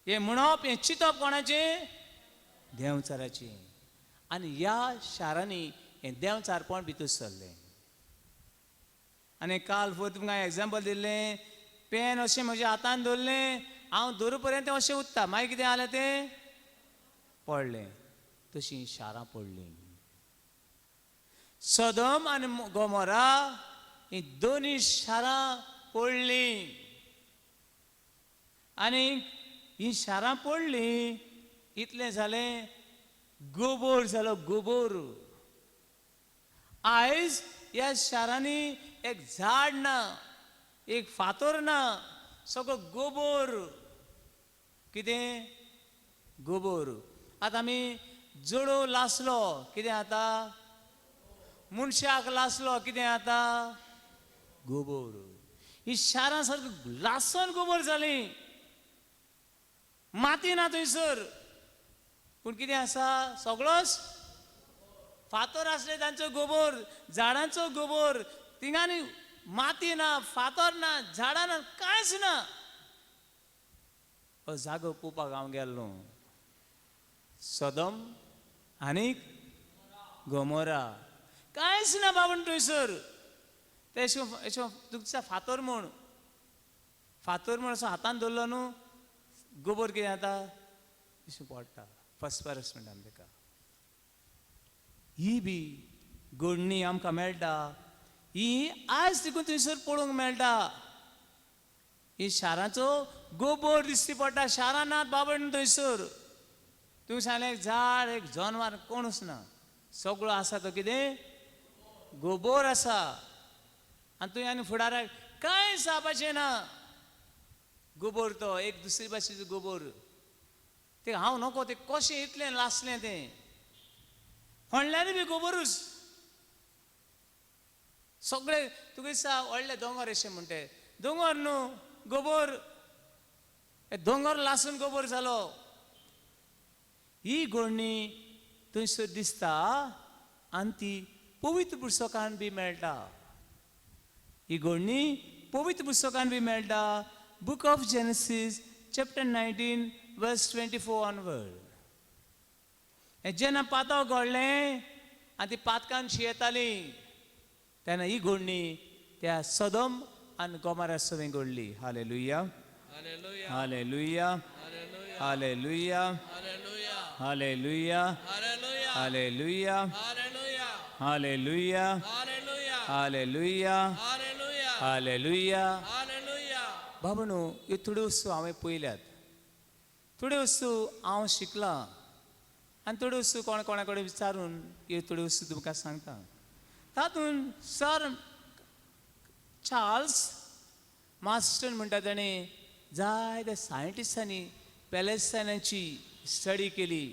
हें म्हणप, हें चिंतप कोणाचें? देंवचाराचें. आनी ह्या शारांनी हें देंवचारपण भितर सरलें. आनी काल फुडें तुमकां एग्जाम्पल दिल्लें, पेन अशें म्हज्या हातान दवरलें, हांव दवरू पर्यंत तें अशें उत्ता, मागीर कितें जालें? तें पडलें. तशीं शारां पडलीं. सदम आनी गोमोरा ही दोनूय शारां पडलीं. आनी ही शारां पडलीं इतलें जालें, गोबोर जालो, गोबोर. आयज ह्या शारांनी एक झाड ना, एक फातर ना, सगळो गोबोर. कितें गोबोर? आतां आमी जोडो लासलो, कितें जाता? मनशाक लासलो, कितें जाता? गोबोर. ही शारां सारकी लासन गोबोर जालीं. माती ना थंयसर, पूण कितें आसा? सगळोच फातर आसले तांचो गोबोर, झाडांचो गोबोर. थिंगांनी माती ना, फातर ना, झाडां ना, कांयच ना. हो जागो पळोवपाक हांव गेल्लो, सदम आनी गोमोरा. कांयच ना बाबून थंयसर. ते अशें अशें तुमच्या फातर म्हूण, फातर म्हूण असो हातान दवरलो न्हू, गोबोर कितें जाता? अशें पडटा. फॉस्फरस म्हणटा आमी ताका. ही बी घडणी आमकां मेळटा. ही आयज देखून थंयसर पळोवंक मेळटा. ही शाराचो गोबोर दिश्टी पडटा. शारां नात बाबड थंयसर. तुवें सांगलें, एक झाड, एक जनवार कोणूच ना. सगळो आसा तो कितें? गोबोर आसा. आनी तुवें आनी फुडाराक कांय जावपाचें ना. गोबोर तो एक दुसरी भाशेचो गोबोर. तें हांव नको, तें कशें इतलें लासलें तें म्हणल्यार बी गोबोरूच सगळे. तुका दिसता व्हडले दोंगर अशें म्हणटे, दोंगर न्हू, गोबोर. हे दोंगर लासून गोबोर जालो. ही घडणी थंयसर दिसता आनी ती पवित्र पुस्तकान बी मेळटा. ही घडणी पवित्र पुस्तकान बी मेळटा. Book of Genesis chapter 19 verse 24 onward. हें जेन्ना पातक घडलें आनी ती पातकान शियेताली तेन्ना ही घडणी त्या सदम आनी गोमारा सवें घडली. Hallelujah. Hallelujah. Hallelujah. Hallelujah. Hallelujah. Hallelujah. Hallelujah. Hallelujah. Hallelujah. Hallelujah. Hallelujah. Hallelujah. Hallelujah. Hallelujah. Hallelujah. Hallelujah. बाबा न्हू, ह्यो थोड्यो वस्तू हांवें पळयल्यात, थोड्यो वस्तू हांव शिकलां आनी थोड्यो वस्तू कोणा कोणा कडेन विचारून ह्यो थोड्यो वस्तू तुमकां सांगता. तातूंत सर चार्ल्स मास्टन म्हणटा ताणें जायत्या सायंटिस्टांनी पॅलेस्टायनाची स्टडी केली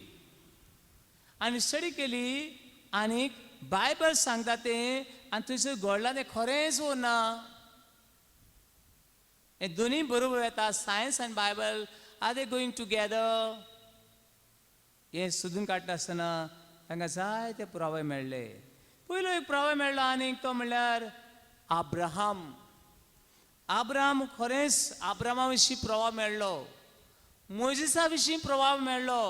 आनी स्टडी केली आनीक बायबल सांगता तें आनी थंयसर घडलां तें खरेंच वो ना, हें दोनूय बरोबर येता. Science आनी Bible are they going together हें सोदून काडटा आसतना तांकां जायते पुरावे मेळ्ळे. पयलो एक पुरावो मेळ्ळो आनीक तो म्हणल्यार आब्राहाम. आब्राहाम खरेंच आब्राहामा विशीं प्रभाव मेळ्ळो, मोजिसा विशीं प्रभाव मेळ्ळो,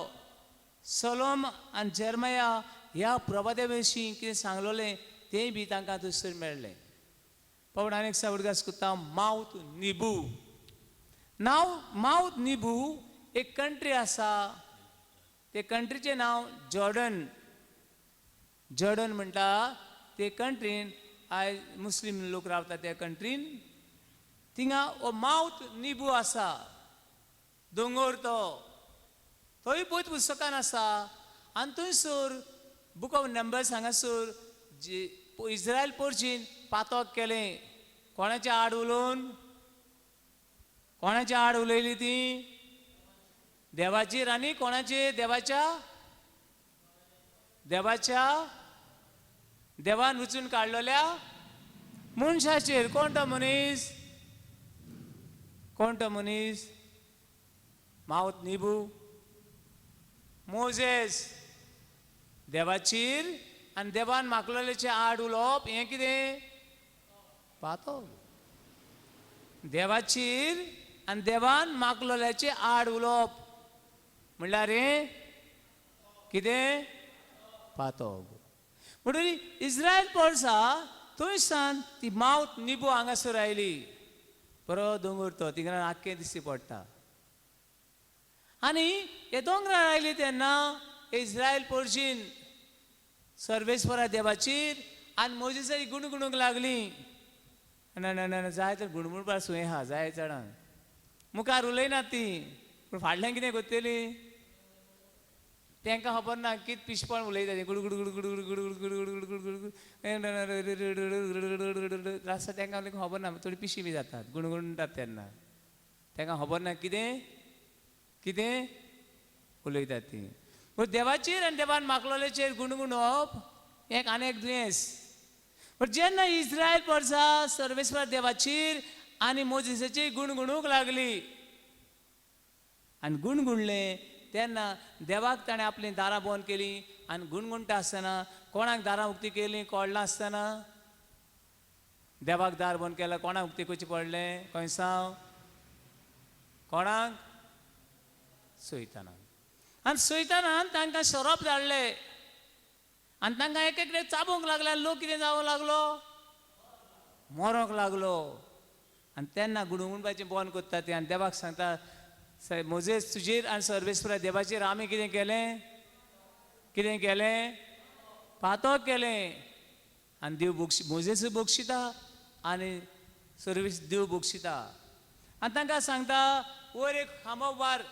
सलोम आनी जेरमया ह्या प्रभात्या विशीं कितें सांगलोलें तेंय बी तांकां थंयसर मेळ्ळें. पवन आनी एक उडगास करता मावत निबू. नांव मावत निबू एक कंट्री आसा, ते कंट्रीचें नांव जॉर्डन. जॉर्डन म्हणटा ते कंट्रीन आयज मुस्लीम लोक रावता त्या कंट्रीन. थिंगा हो मावत निबू आसा, दोंगोर तो, तोय पयत पुस्तकान आसा. आनी थंयसर बूक ऑफ नंबर्स हांगासर जी इस्रायल पोर्चीन पातक केलें, कोणाच्या आड उलोवन, कोणाच्या आड उलयली ती देवाचेर आनी कोणाचेर, देवाच्या, देवाच्या देवान वचून काडलेल्या मनशाचेर. कोण तो मनीस, कोण तो मनीस? मावत निबू, मोजेस. देवाचेर आनी देवान मागलेल्याचे आड उलोवप हें कितें? पातक. देवाचेर आनी देवान मागलेल्याचे आड उलोवप म्हणल्यार हें कितें? पातक. म्हणून इस्रायल पोरसा थंयसान ती मावत निबू हांगासर आयली. बरो दोंगर तो, थिंगा आख्खें दिश्टी पडटा. आनी हे दोंगरार आयली तेन्ना इस्रायल पोरशीन सर्वेस्वरा देवाचेर आनी मोजेसाची गुणगुणूंक लागली. ना ना ना जाय तर गुणगुणपा सुंय आहा जाय चडान मुखार उलयना ती, पूण फाटल्यान कितें करतली तांकां खबर ना. कित पिशपण उलयता तें, good good good good good good good good good good good आसता. तांकां खबर ना, थोडी पिशी बी जातात गुणगुणटात तेन्ना तांकां खबर ना कितें कितें उलयतात ती. पूण देवाचेर आनी देवान मागलोल्याचेर गुणगुणप एक आनी एक दुयेंस. पूण जेन्ना इस्रायल पोरसा सर्वेस्वर देवाचेर आनी मोजेसाचेर गुणगुणूंक लागली आनी गुणगुणले तेन्ना देवाक ताणें आपलीं दारां बंद केलीं. आनी गुणगुणटा आसतना कोणाक दारां उक्ती केलीं कळना आसतना देवाक दार बंद केलां, कोणाक उक्ती करचें पडलें? खंयसांव कोणाक? सैतानाक. आनी सैतानान तांकां सोरोप धाडले आनी तांकां एक एकले चाबूंक लागले. लोक कितें जावंक लागलो? मरोंक लागलो. आनी तेन्ना गुणगुणपाचें बंद करता ते आनी देवाक सांगता, मोजेस तुजेर आनी सर्वेस्वरा देवाचेर आमी कितें केलें? कितें केलें? पातक केलें. आनी देव बक्षी, मोजेस बक्षिता आनी सर्वेस देव बक्षिता. आनी तांकां सांगता, वयर एक खांबो उबार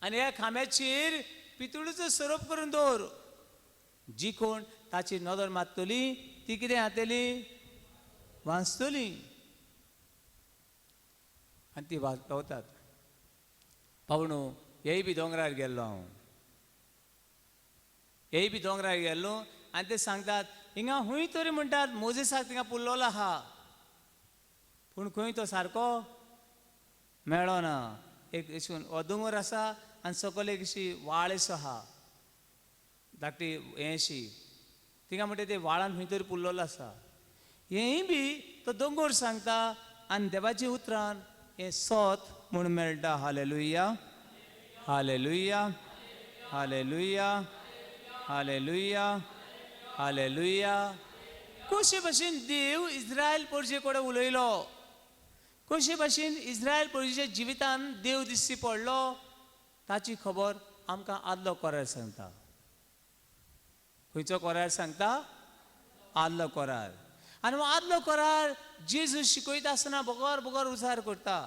आनी ह्या खांब्याचेर पितुळीचो सोरोप करून दवर, जी कोण ताची नदर मारतली ती कितें जातली? वाचतली. आनी ती वाचतात. पावणू हेय बी दोंगरार गेल्लो हांव, हेय बी दोंगरार गेल्लो आनी ते सांगतात हिंगा खूंय तरी म्हणटात मोजेसाक थिंगा पुरलोलो आहा, पूण खंय तो सारको मेळ्ळो ना. एक अशें करून हो दोंगर आसा आनी सकयल एक अशी वाळ असो आहा धाकटी हें अशी, थिंगा म्हणटा ते वाळान खंय तरी पुरलोलो आसा. हेंय बी तो दोंगर सांगता आनी देवाच्या उतरान हें सत म्हूण मेळटा. Hallelujah, hallelujah, hallelujah, hallelujah, hallelujah. कशे भाशेन देव इस्रायल पोरजे कडेन उलयलो, कशे भाशेन इस्रायल पोरजेच्या जिवितान देव दिश्टी पडलो ताची खबर आमकां आदलो कोरार सांगता. खंयचो कोरार सांगता? आदलो कोरार. आनी आदलो कोरार जेजू शिकयता आसतना बगर बगर उजार करता.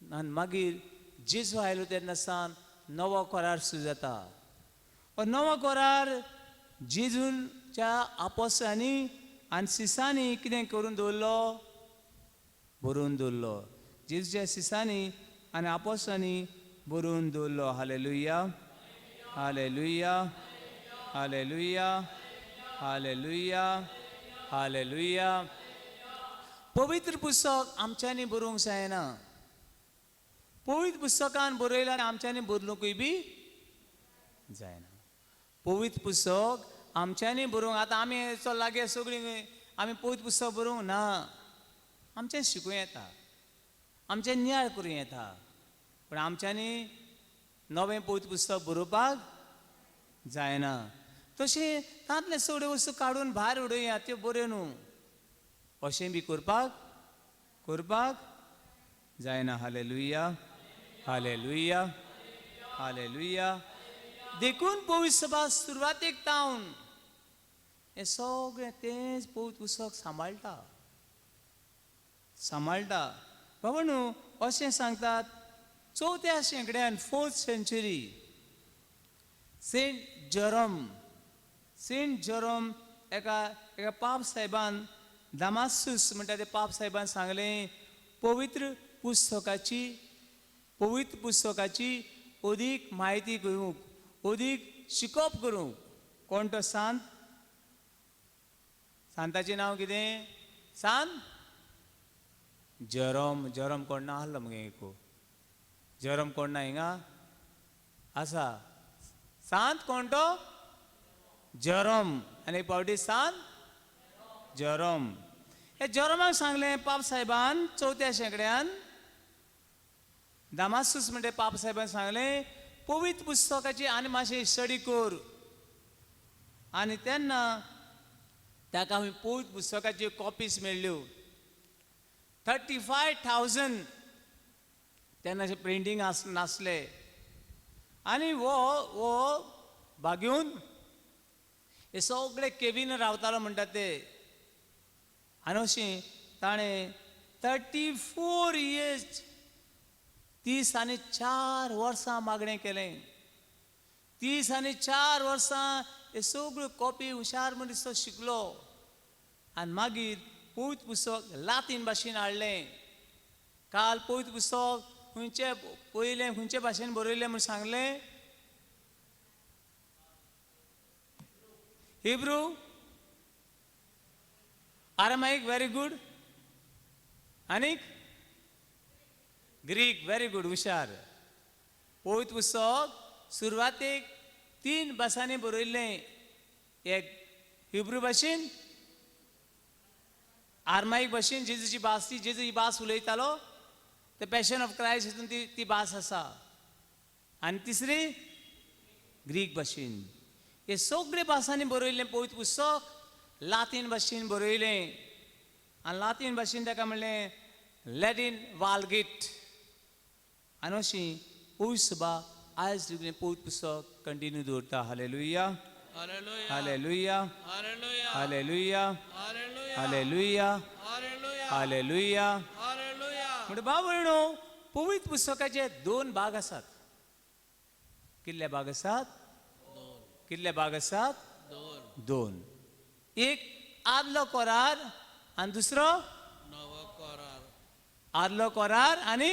आनी मागीर जेजू आयलो तेन्ना सान नवो कोरार सुरू जाता. हो नवो कोरार जेजूच्या आपोसांनी आनी सिसांनी कितें करून दवरलो? बरोवन दवरलो. जेजूच्या सिसांनी आनी आपोसांनी बरोवन दवरलो. Hallelujah, hallelujah, hallelujah, hallelujah, hallelujah. पवित्र पुस्तक आमच्यांनी बरोवंक जायना. पवित्र पुस्तकान बरयल्यार आमच्यांनी बदलूंकूय बी जायना. पवित्र पुस्तक आमच्यांनी बरोवंक, आतां आमी चल लागीं सगळीं आमी पवित्र पुस्तक बरोवंक ना. आमचें शिकूं येता, आमचें नियाळ करूं येता, पूण आमच्यांनी नवें पवित्र पुस्तक बरोवपाक जायना. तशें तांतले सगळ्यो वस्तू काडून भायर उडोवया, त्यो बऱ्यो न्हू, अशें बी करपाक करपाक जायना. Hallelujah, hallelujah, hallelujah. देखून पवित्र सभा सुरवातेक तावन हें सगळें तेंच पवित्र पुस्तक सांबाळटा सांबाळटा. बाबा न्हू अशें सांगतात, चवथ्या शेंकड्यान 4th century Saint Jerome, Saint Jerome एका एका पाप साहेबान, दामासूस म्हणटा ते पाप साहेबान सांगलें, पवित्र पुस्तकाची, पवित्र पुस्तकाची अदीक म्हायती करूंक, अदीक शिकोवप करूंक. कोण तो सांत? सांताचें नांव कितें? सांत जेरोम. जेरोम कोण ना आहलो मगे एकू? जेरोम कोण ना हिंगा आसा? सांत कोण तो? जेरोम. आनी एक फावटी सांत जेरोम. हे जेरोमाक सांगलें पाप साहेबान चवथ्या शेंकड्यान, दामासूस म्हणटे पाप साहेबान सांगलें, पवित्र पुस्तकाची आनी मातशें स्टडी कर. आनी तेन्ना ताका आमी पवित्र पुस्तकाच्यो कॉपीज मेळ्ळ्यो 35,000. तेन्ना अशें प्रिंटींग आस नासलें. आनी हो हो बागेवन हे सगळे केबीन रावतालो म्हणटा ते. आनी अशें ताणें 34 इयर्स, 34 वर्सां मागणें केलें. 34 वर्सां हे सगळ्यो कॉपी हुशार मनीस तो शिकलो. आनी मागीर पवित्र पुस्तक लातीन भाशेन हाडलें. काल पवित्र पुस्तक खंयचे पयलें खंयचे भाशेन बरयलें म्हूण सांगलें? हिब्रू, आरामाईक, व्हेरी गुड, आनीक ग्रीक, व्हेरी गुड, हुशार. पवित्र पुस्तक सुरवातेक 3 भासांनी बरयल्लें. एक हिब्रू भाशेन, आरमाईक भाशेन, जेजूची भास ती, जेजू ही भास उलयतालो, the passion of Christ हितून ती ती भास आसा. आनी तिसरी ग्रीक भाशेन. हे सगळे भासांनी बरयल्लें पवित्र पुस्तक लातीन भाशेन बरयलें. आनी लातीन भाशेन ताका म्हणलें लॅटीन वालगेट. आनी अशी पवित्र सभा आयज लेगीत पवित्र पुस्तक कंटिन्यू दवरता. Hallelujah, hallelujah, hallelujah, hallelujah, hallelujah. म्हणटा भाव भयणो, पवित्र पुस्तकाचे 2 भाग आसात. कितले भाग आसात? कितले भाग आसात? 2. एक आदलो कोरार आनी दुसरो नवो कोरार. आदलो कोरार आनी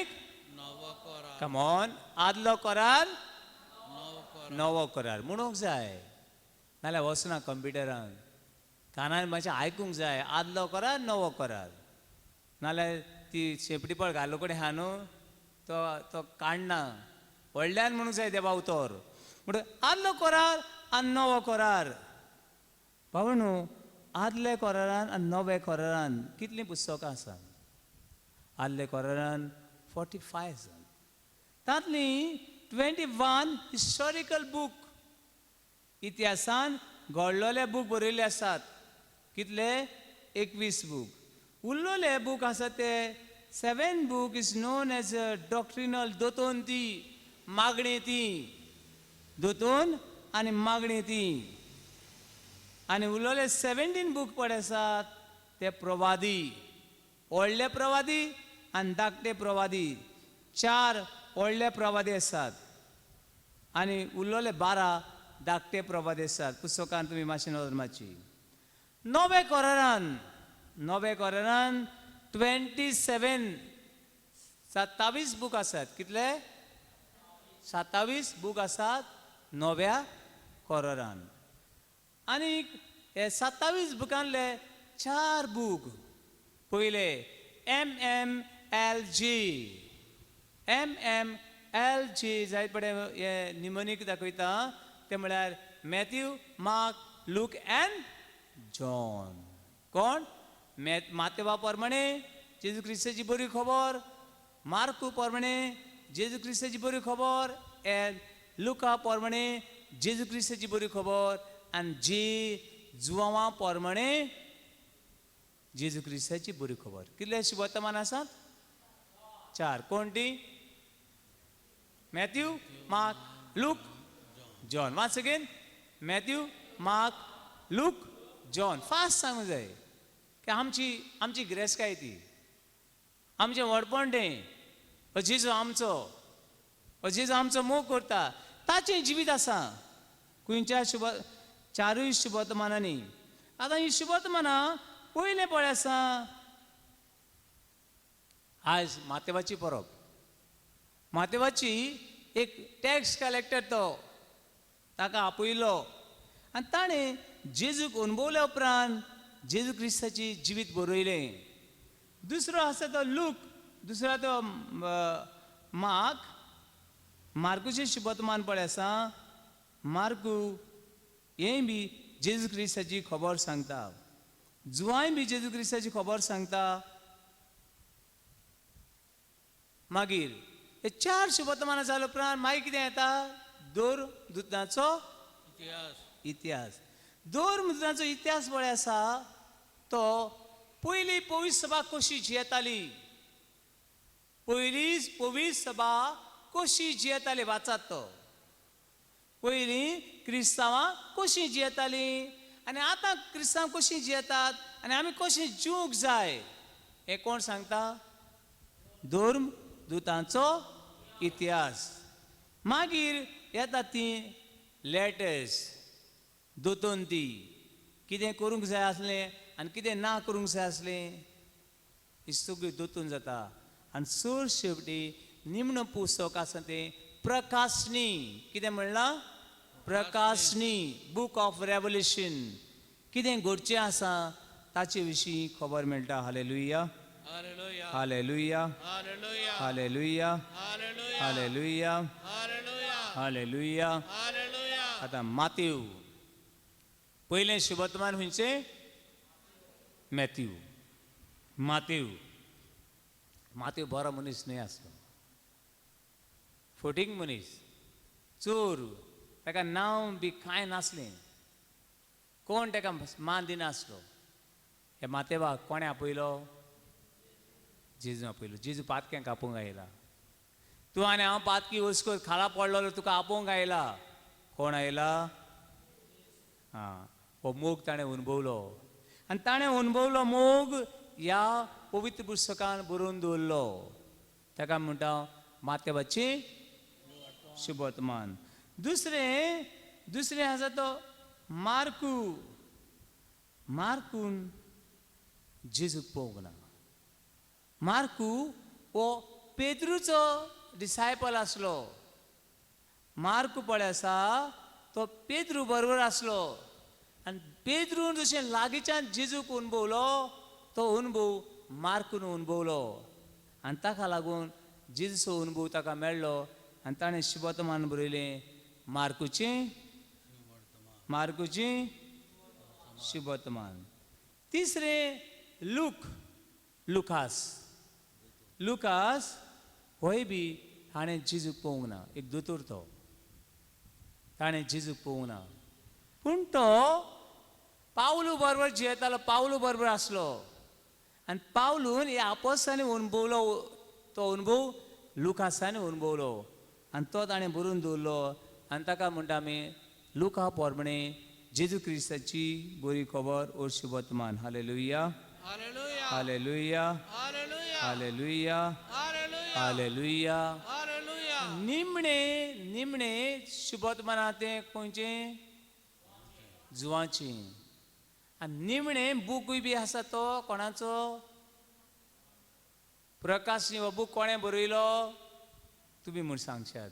नवो कोरार. कमॉन, आदलो कोरार नवो कोरार म्हणूंक जाय, नाल्यार वचना कंप्युटरान, कानार मातशें आयकूंक जाय. आदलो कोरार, नवो कोरार, नाल्यार ती शेपडी पळ घालो कडेन आहा न्हू, तो तो काडना. व्हडल्यान म्हणूंक जाय देवा उतर. म्हणटा आदलो कोरार आनी नवो कोरार. बाबा न्हू, आदले कोरारान आनी नवे कोरारान कितलीं पुस्तकां आसात? आदले कोरारान 45 आसात. तांतलीं 21 हिस्टॉरिकल बूक, इतिहासान घडलेले बूक बरयल्ले आसात. कितले? 21 बूक. उरलेले बूक आसा ते 7 book is known as a doctrinal, दोतोन ती, मागणी ती. दोतोन आनी मागणी ती. आनी उरलेले 17 बूक पळय आसात ते प्रवादी, व्हडले प्रवादी आनी धाकटे प्रवादी. 4 व्हडले प्रवादी आसात आनी उरलेले 12 धाकटे प्रवादी आसात. पुस्तकान तुमी मातशें नदर मारची. नवे कोरारान, नवे कोरारान 27 27 बूक आसात. कितले? 27 बूक आसात नव्या कोरारान. आनी हे 27 बुकांतले 4 बूक पयले M M L G, M M L G जायत पडे हे निमोनीक दाखयता ते म्हळ्यार Matthew, Mark, Luke and John. कोण? मातेवा प्रमाणे जेजू क्रिस्ताची बरी खबर, मार्कू प्रमाणे जेजू क्रिस्ताची बरी खबर, एन लुका प्रमाणे जेजू क्रिस्ताची बरी खबर आनी जे जुवां प्रमाणे जेजू क्रिस्ताची बरी खबर. कितले वर्तमान आसात? 4. कोण ती? Matthew, Mark, Luke, John. Once again, Matthew, Mark, Luke, John. Fast सांगू जाय की आमची आमची गिरेस्तकाय ती, आमचें व्हडपण तें. अजीजो आमचो, अजीजो आमचो मोग करता, ताचें जिवीत आसा खंयच्या शुभ 4 शुभवर्तमानांनी. आतां ही शुभवर्तमानां पयलें पळय आसा. आयज मातेवाची परब. मातेवाची एक टॅक्स कलेक्टर तो, ताका आपयलो आनी ताणें जेजूक अणभवल्या उपरांत जेजू क्रिस्ताची जिवीत बरयलें. दुसरो आसा तो लूक, दुसरो तो मार्क. मार्कूचें शुभवर्तमान पळय आसा. मार्कू हें बी जेजू क्रिस्ताची खबर सांगता, जुवांय बी जेजू क्रिस्ताची खबर सांगता. मागीर हे 4 शुभवर्तमानां जाल्या उपरांत मागीर कितें येता? दोर दुतांचो इतिहास. इतिहास. दोर दुतांचो इतिहास पळय आसा तो पयली पवित्र सभा कशी जियेताली, पयली पवित्र सभा कशी जियेताली वाचात तो. पयलीं क्रिस्तांवां कशीं जियेतालीं आनी आतां क्रिस्तांव कशीं जियेतात आनी आमी कशीं जिवंक जाय हें कोण सांगता? धर्म दुतांचो इतिहास. मागीर येता ती लेटर्स, दोतोन ती कितें करूंक जाय आसलें आनी कितें ना करूंक जाय आसलें ही सगळी दोतोन जाता. आनी चड शेवटी निमणो पुस्तक आसा तें प्रकाशनी. कितें म्हणलां? प्रकाशनी, बूक ऑफ रेवल्युशन. कितें घडचें आसा ताचे विशीं खबर मेळटा. Hallelujah, hallelujah, hallelujah, hallelujah, hallelujah, hallelujah, hallelujah, hallelujah, hallelujah. Hallelujah. आतां मातेव पयलें शुभवर्तमान खंयचें? मॅथ्यू. मातेव, मातेव बरो मनीस न्हय आसलो, फटींग मनीस, चोर, ताका नांव बी कांय नासलें, कोण ताका मान दिनासलो. हे मातेवाक कोणें आपयलो? जेजू आपयलो. जेजू पातक्यांक आपोवंक आयला. तूं आनी हांव पातकी वचकर खाला पडलो, तुका आपोवंक आयला. कोण आयला? आं, हो मोग ताणें अणभवलो आनी ताणें अणभवलो मोग ह्या पवित्र पुस्तकान बरोवन दवरलो. ताका म्हणटा मातेवाची शुभवर्तमान. दुसरें दुसरें आसा तो मार्कू. मार्कून जेजूक पळोवंक ना. मार्कू हो पेद्रूचो डिसायपल आसलो. मार्कू पळय आसा तो पेद्रू बरोबर आसलो आनी पेद्रून जशें लागींच्यान जेजूक अणभवलो तो अणभव मार्कून अणभवलो आनी ताका लागून जेजूचो अणभव ताका मेळ्ळो आनी ताणें शुभवर्तमान बरयलें मार्कूचें, मार्कूचें शुभवर्तमान. तिसरें लूक, लुकास. लुकास होय बी हाणें जेजूक पळोवंक ना, एक दोतोर तो, ताणें जेजूक पळोवंक ना, पूण तो पावलू बरोबर जियेतालो, पावलू बरोबर आसलो आनी पावलून ह्या आपोस्तांनी अणभवलो तो अणभव लुकासांनी अणभवलो आनी तो ताणें बरोवन दवरलो आनी ताका म्हणटा आमी लुका पोरमणे जेजू क्रिस्ताची बरी खबर ओर शुभवर्तमान. Hallelujah. Hallelujah. Hallelujah. Hallelujah. Hallelujah. Hallelujah. Hallelujah. Hallelujah. निमणे निमणे शुभवर्तमाना तें खंयचें? जुवाचें. आनी निमणे बुकूय बी आसा तो कोणाचो? प्रकाश हो बूक कोणें बरयलो तुमी म्हूण सांगशात?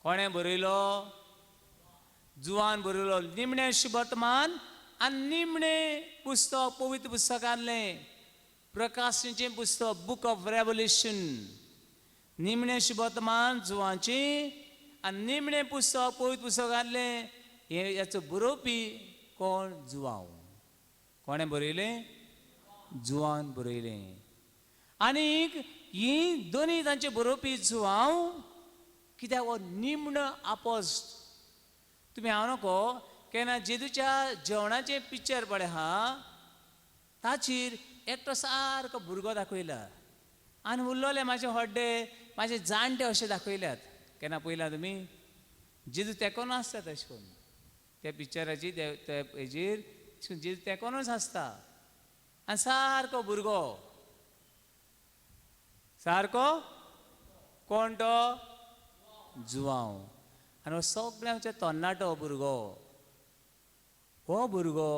कोणें बरयलो? जुवान बरयलो. निमणें शुभवर्तमान आनी निमणें पुस्तक पवित्र पुस्तकांतलें प्रकाशचें पुस्तक, बूक ऑफ रेवल्युशन. निमणें शुभवर्तमान जुवाचें आनी निमणें पुस्तक पवित्र पुस्तकांतलें हें हाचो बरोवपी कोण? जुवांव. कोणें बरयलें? जुवान बरयलें. आनीक ही दोनूय तांचे बरोवपी जुवांव कित्याक हो निमणो आपोस्त. तुमी हांव नको केन्ना जेजूच्या जेवणाचें पिक्चर पळय हा, ताचेर एकटो सारको भुरगो दाखयला आनी उरलोले मातशे हड्डे मातशे जाणटे अशे दाखयल्यात. केन्ना पळयला तुमी? जेजू तेकोन आसता तशें करून त्या पिक्चराची त्या हेजेर जेजू तेकोनूच आसता आनी सारको भुरगो सारको कोण तो? जुवांव. आनी हो सगळ्यांच्या तरणाटो भुरगो, हो भुरगो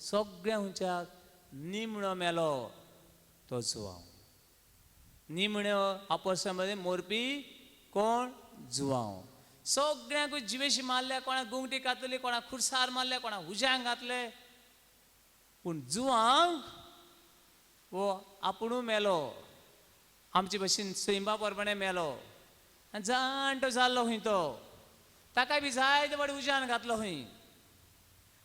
सगळ्यांच्याक निमणो मेलो तो जुवांव. निमण्यो आपोस्तां मदें मोरपी कोण? जुवांव. सगळ्यांकूय जिवेशी मारल्या, कोणाक गुंगटी कातली, कोणाक खुर्सार मारले, कोणाक उज्यांक घातले, पूण जुवांक हो आपुणू मेलो, आमचे भशेन सैमा प्रमाणे मेलो आनी जाणटो जाल्लो खंय तो, ताका बी जायते फावटी उज्यान घातलो खंय.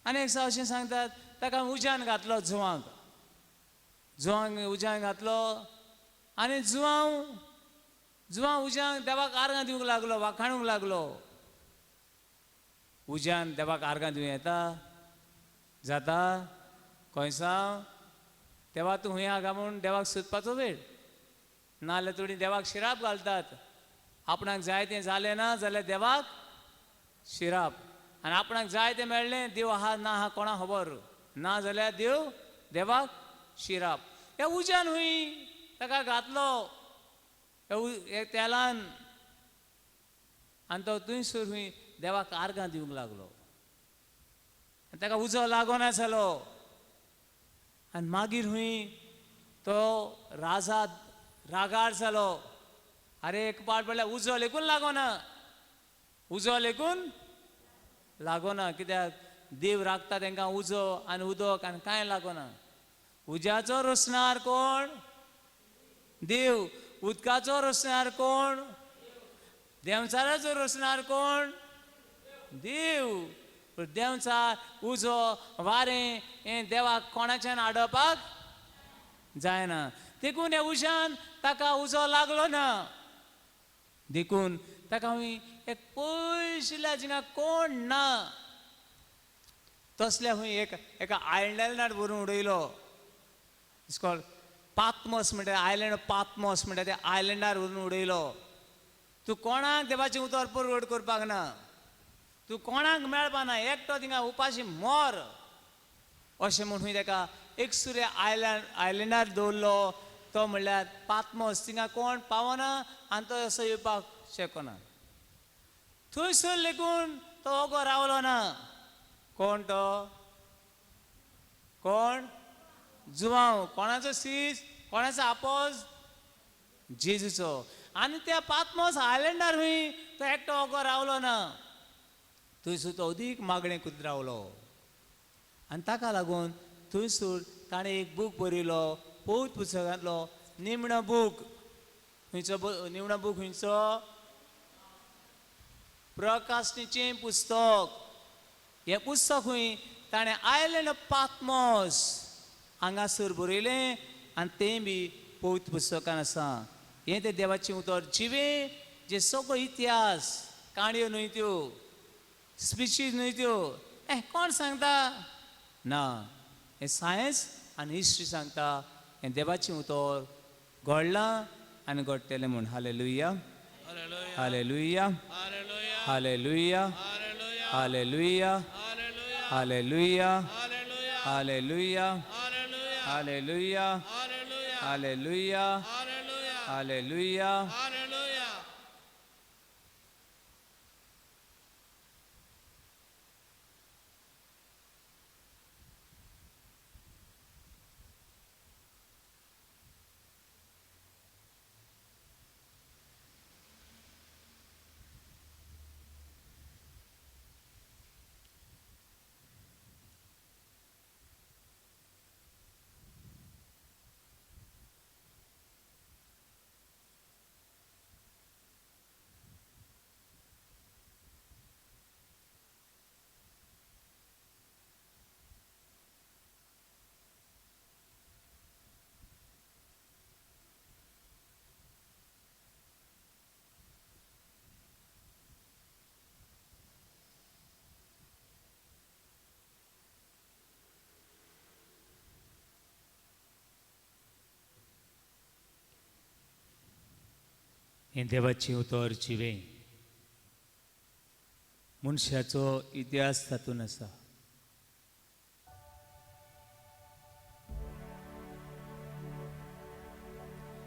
आनी एक अशें सांगतात ताका उज्यान घातलो जुवांक, जुवांक उज्यान घातलो आनी जुवांव जुवांव उज्यांक देवाक आर्गां दिवंक लागलो, वाखाणूंक लागलो. उज्यान देवाक आर्गां दिवं येता? जाता? खंयसांव देवा तूं खंय आगा म्हूण देवाक सोदपाचो वेळ नाजाल्यार थोडीं देवाक शिराप घालतात. आपणाक जाय तें जालें ना जाल्यार देवाक शिराप, आनी आपणाक जाय तें मेळ्ळें देव आहा ना आहा कोणा खबर ना जाल्यार देव देवाक शिराप. ह्या उज्यान हुंय ताका घातलो ह्या तेलान आनी तो थंयसर हुंय देवाक आर्गां दिवंक लागलो आनी ताका उजो लागना जालो. आनी मागीर हुंय तो राजा रागार जालो, आरे एक पाट पडल्यार उजो लेगून लागना, उजो लेगून लागना, कित्याक देव राखता तांकां उजो आनी उदक आनी कांय लागना. उज्याचो रोसणार कोण? देव. उदकाचो रोसणार कोण? देंवचाराचो रोसणार कोण? देव. पूण देंवचार, उजो, वारें हें देवाक कोणाच्यान हाडपाक जायना, देखून ह्या उज्यान ताका उजो लागलो ना. देखून ताका हांवें एक पयशिल्ल्या जिंगा कोण ना तसल्या खंय एक एका आयलंडार व्हरून उडयलो. It's called पात्मोस म्हणटा, आयलंड पात्मोस म्हणटा, त्या आयलंडार व्हरून उडयलो. तूं कोणाक देवाचें उतर परगट करपाक ना, तूं कोणाक मेळपा ना, एकटो थिंगा उपाशी मोर अशें म्हूण खंय ताका एक सुर्या आयलंडार दवरलो. तो म्हणल्यार पात्मोस, थिंगा कोण पावना आनी तो असो येवपाक शकना. थंयसर लेगून तो ओगो रावलो ना. कोण तो? कोण? जुवांव. कोणाचो सीस? कोणाचो आपोज? जेजूचो. आनी त्या पात्मोस आयलंडार हुंय तो एकटो ओगो रावलो ना, थंयसर तो अदीक मागणें करीत रावलो. आनी ताका लागून थंयसर ताणें एक बूक बरयलो, पवित्र पुस्तकांतलो निमणो बूक. खंयचो निमणो बूक? खंयचो? प्रकाशनीचें पुस्तक. हें पुस्तक खंय ताणें आयलंड पात्मोस हांगासर बरयलें आनी तें बी पवित्र पुस्तकान आसा. हें तें देवाचें उतर जिवें, जें सगळो इतिहास, काणयो न्हय त्यो, स्पिचीज न्हय त्यो, कोण सांगता ना, हें सायन्स आनी हिस्ट्री सांगता. हें देवाचें उतर घडलां आनी घडटलें म्हूण. Hallelujah. Hallelujah. Hallelujah. Hallelujah. Hallelujah. Hallelujah. Hallelujah. Hallelujah. Hallelujah. Hallelujah. Hallelujah. हें देवाचें उतर जिवें मनशाचो इतिहास तातूंत आसा.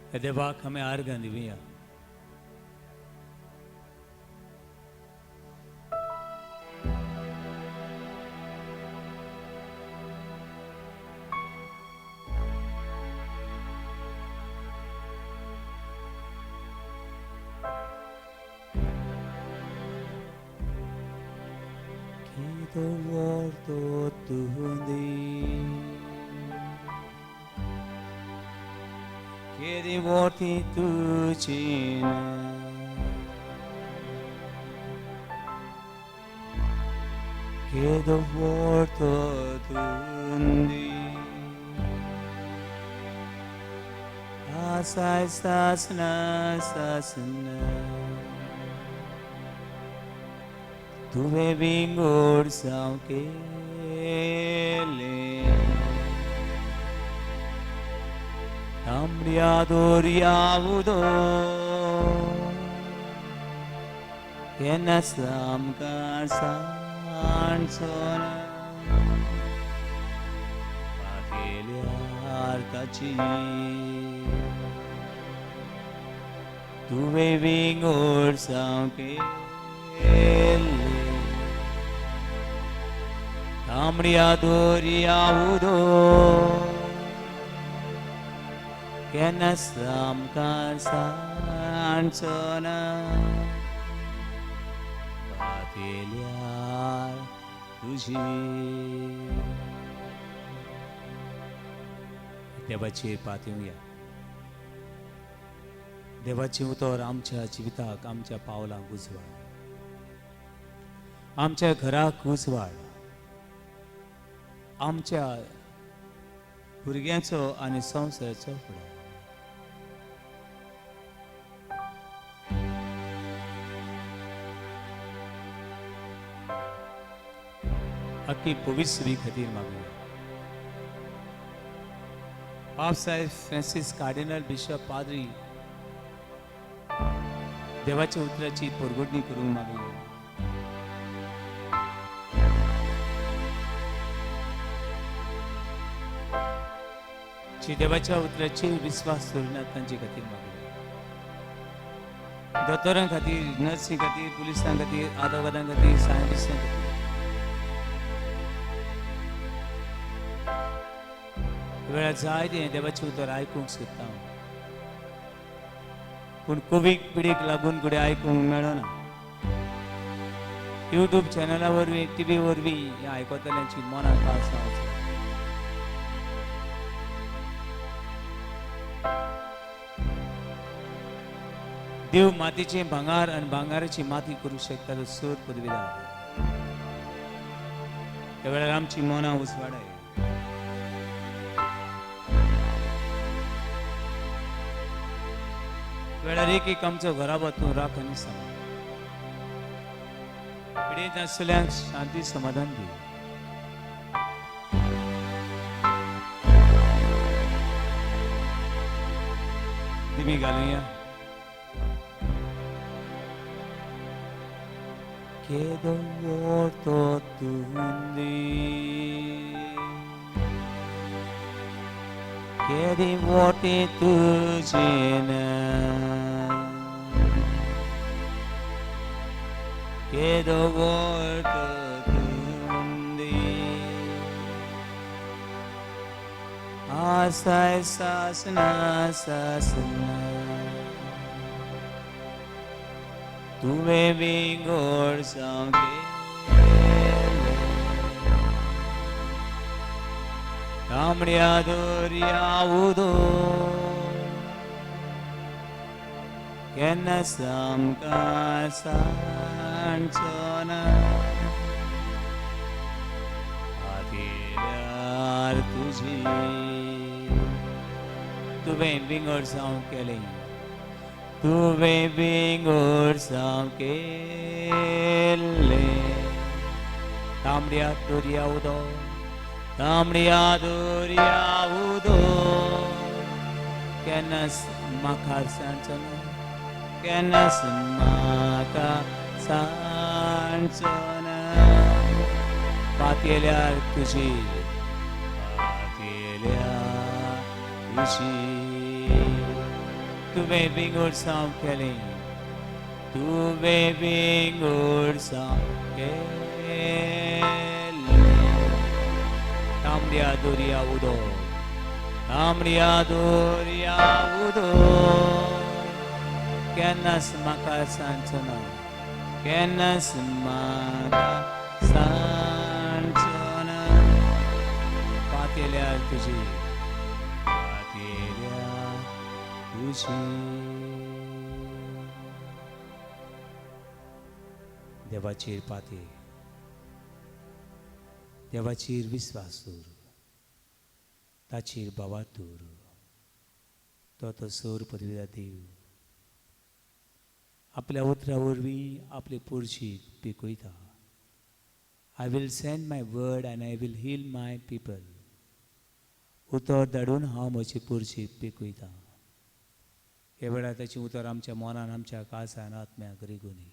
ह्या देवाक आमी आर्गां दिवया. Chiedo porto tundi Asai sasna sasna Tuve vingur saukele Tamriya doriyavudo Kenasam karsa तुवें विंगोड सामकेले तांबड्या दोरया उदो केन्ना सामकार सांचो ना पातेल्यार तुजी. देवाचेर पातयेवया. देवाचें उतर आमच्या जिविताक, आमच्या पावलांक उजवाड, आमच्या घराक उजवाड, आमच्या भुरग्यांचो आनी संवसाराचो फुडार. अख्खी पवित्र खातीर मागुया. पाप साहेब फ्रांसीस कार्डिनल बिशप पाद्री देवाच्या उतराची परगटणी करूंक मागुया. जी देवाच्या उतराचेर विस्वास दवरिनात तांचे खातीर मागुया. दोतोरां खातीर, नर्सी खातीर, पुलिसां खातीर, आदोगादां खातीर, सायंटिस्टां खातीर. वेळार जाय तें देवाचें उतर आयकूंक सोदता हांव, पूण कोवीड पिडीक लागून घडये आयकूंक मेळना. यूट्यूब चॅनला वरवीं, टिवी वरवीं हें आयकतल्यांची मनां काळसां वचत. देव मातीचें भांगार आनी भांगाराची माती करूंक शकता तो सोर पदवीदार. त्या वेळार आमची मनां उजवाडाय. वेळार एक एक आमचो घराबो तूं राख आनी सांबाळ. पिडेंत आसतल्यांक शांती समाधान दी. दिमी घालुया. केदो व्हड तो तुंदी, केदी मोटी तुजी न्याय, केदो व्हड तो तुंदी. आसाय सासना सासना, तुवें विंगोड सामकें तांबड्या दर्या उदक केन्ना सामकां सांडचो ना. पातयेल्यार तुजी, तुवें विंगड जावंक केलें, तुवें विंगड जावंक केलें. तांबड्या दर्या उदक, तांबड्या दर्या उदक केन्नाच म्हाका सांडचो ना, केन्नाच म्हाका सांडचो ना. पातयेल्यार तुजी, पातयेल्यार तुजी, तुवें विंगड जावंक केलें, तुवें विंगड जावंक केलें. तांबड्या दर्या उदक, तांबड्या दर्या उदक केन्नाच म्हाका सांडचो ना, केन्नाच म्हाका सांडचो ना. पातयेल्यार तुजी, पातयेल्यार तुजी. देवाचेर पातये, देवाचेर विस्वास दवर, ताचेर भावार्थ दवर, तो तो सोर पदवीदा देव आपल्या उतरा वरवीं आपले पुरशीक पिकयता. I will send my word and I will heal my people. उतर धाडून हांव म्हजी पुरशीक पिकयता. हे वेळार ताचें उतर आमच्या मनान, आमच्या काळजान, आत्म्याक रिगुनी.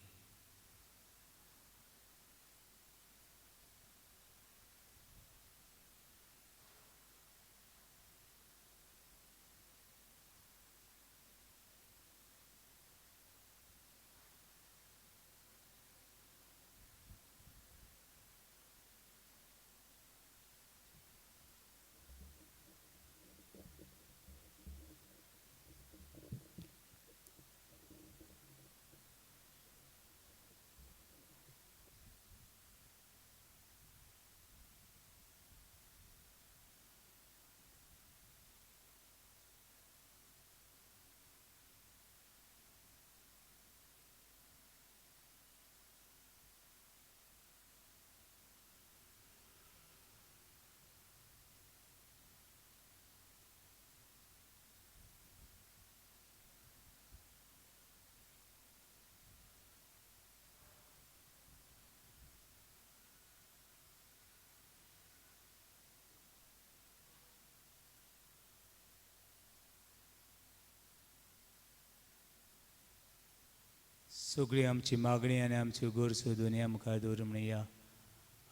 सगळी आमची मागणी आनी आमच्यो गरजो दुनिया मुखार दवरून म्हणया.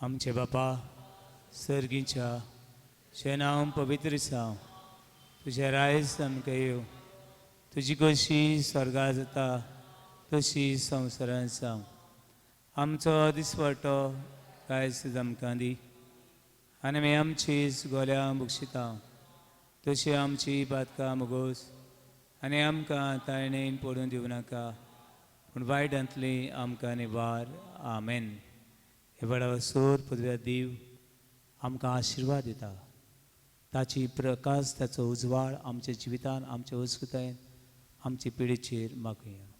आमचे बापा सर्गीच्या, तुजें नांव पवित्र जावं, तुजें रायज आमकां येवं, तुजी कशी स्वर्गार जाता तशी संवसारांत जावं. आमचो दिसवटो रायस आमकां दी आनी आमी आमची गोल्या बक्षिता तशी आमची पातकां मुगोस आनी आमकां ताळणेन पडून दिवं नाका, पूण वायटांतली आमकां निवार. आमेन. हे वेळार सोर पदव्या देव आमकां आशिर्वाद दिता. ताची प्रकाश, ताचो उजवाड आमच्या जिवितान, आमच्या संस्कृतायेन, आमचे पिढीचेर मागुया.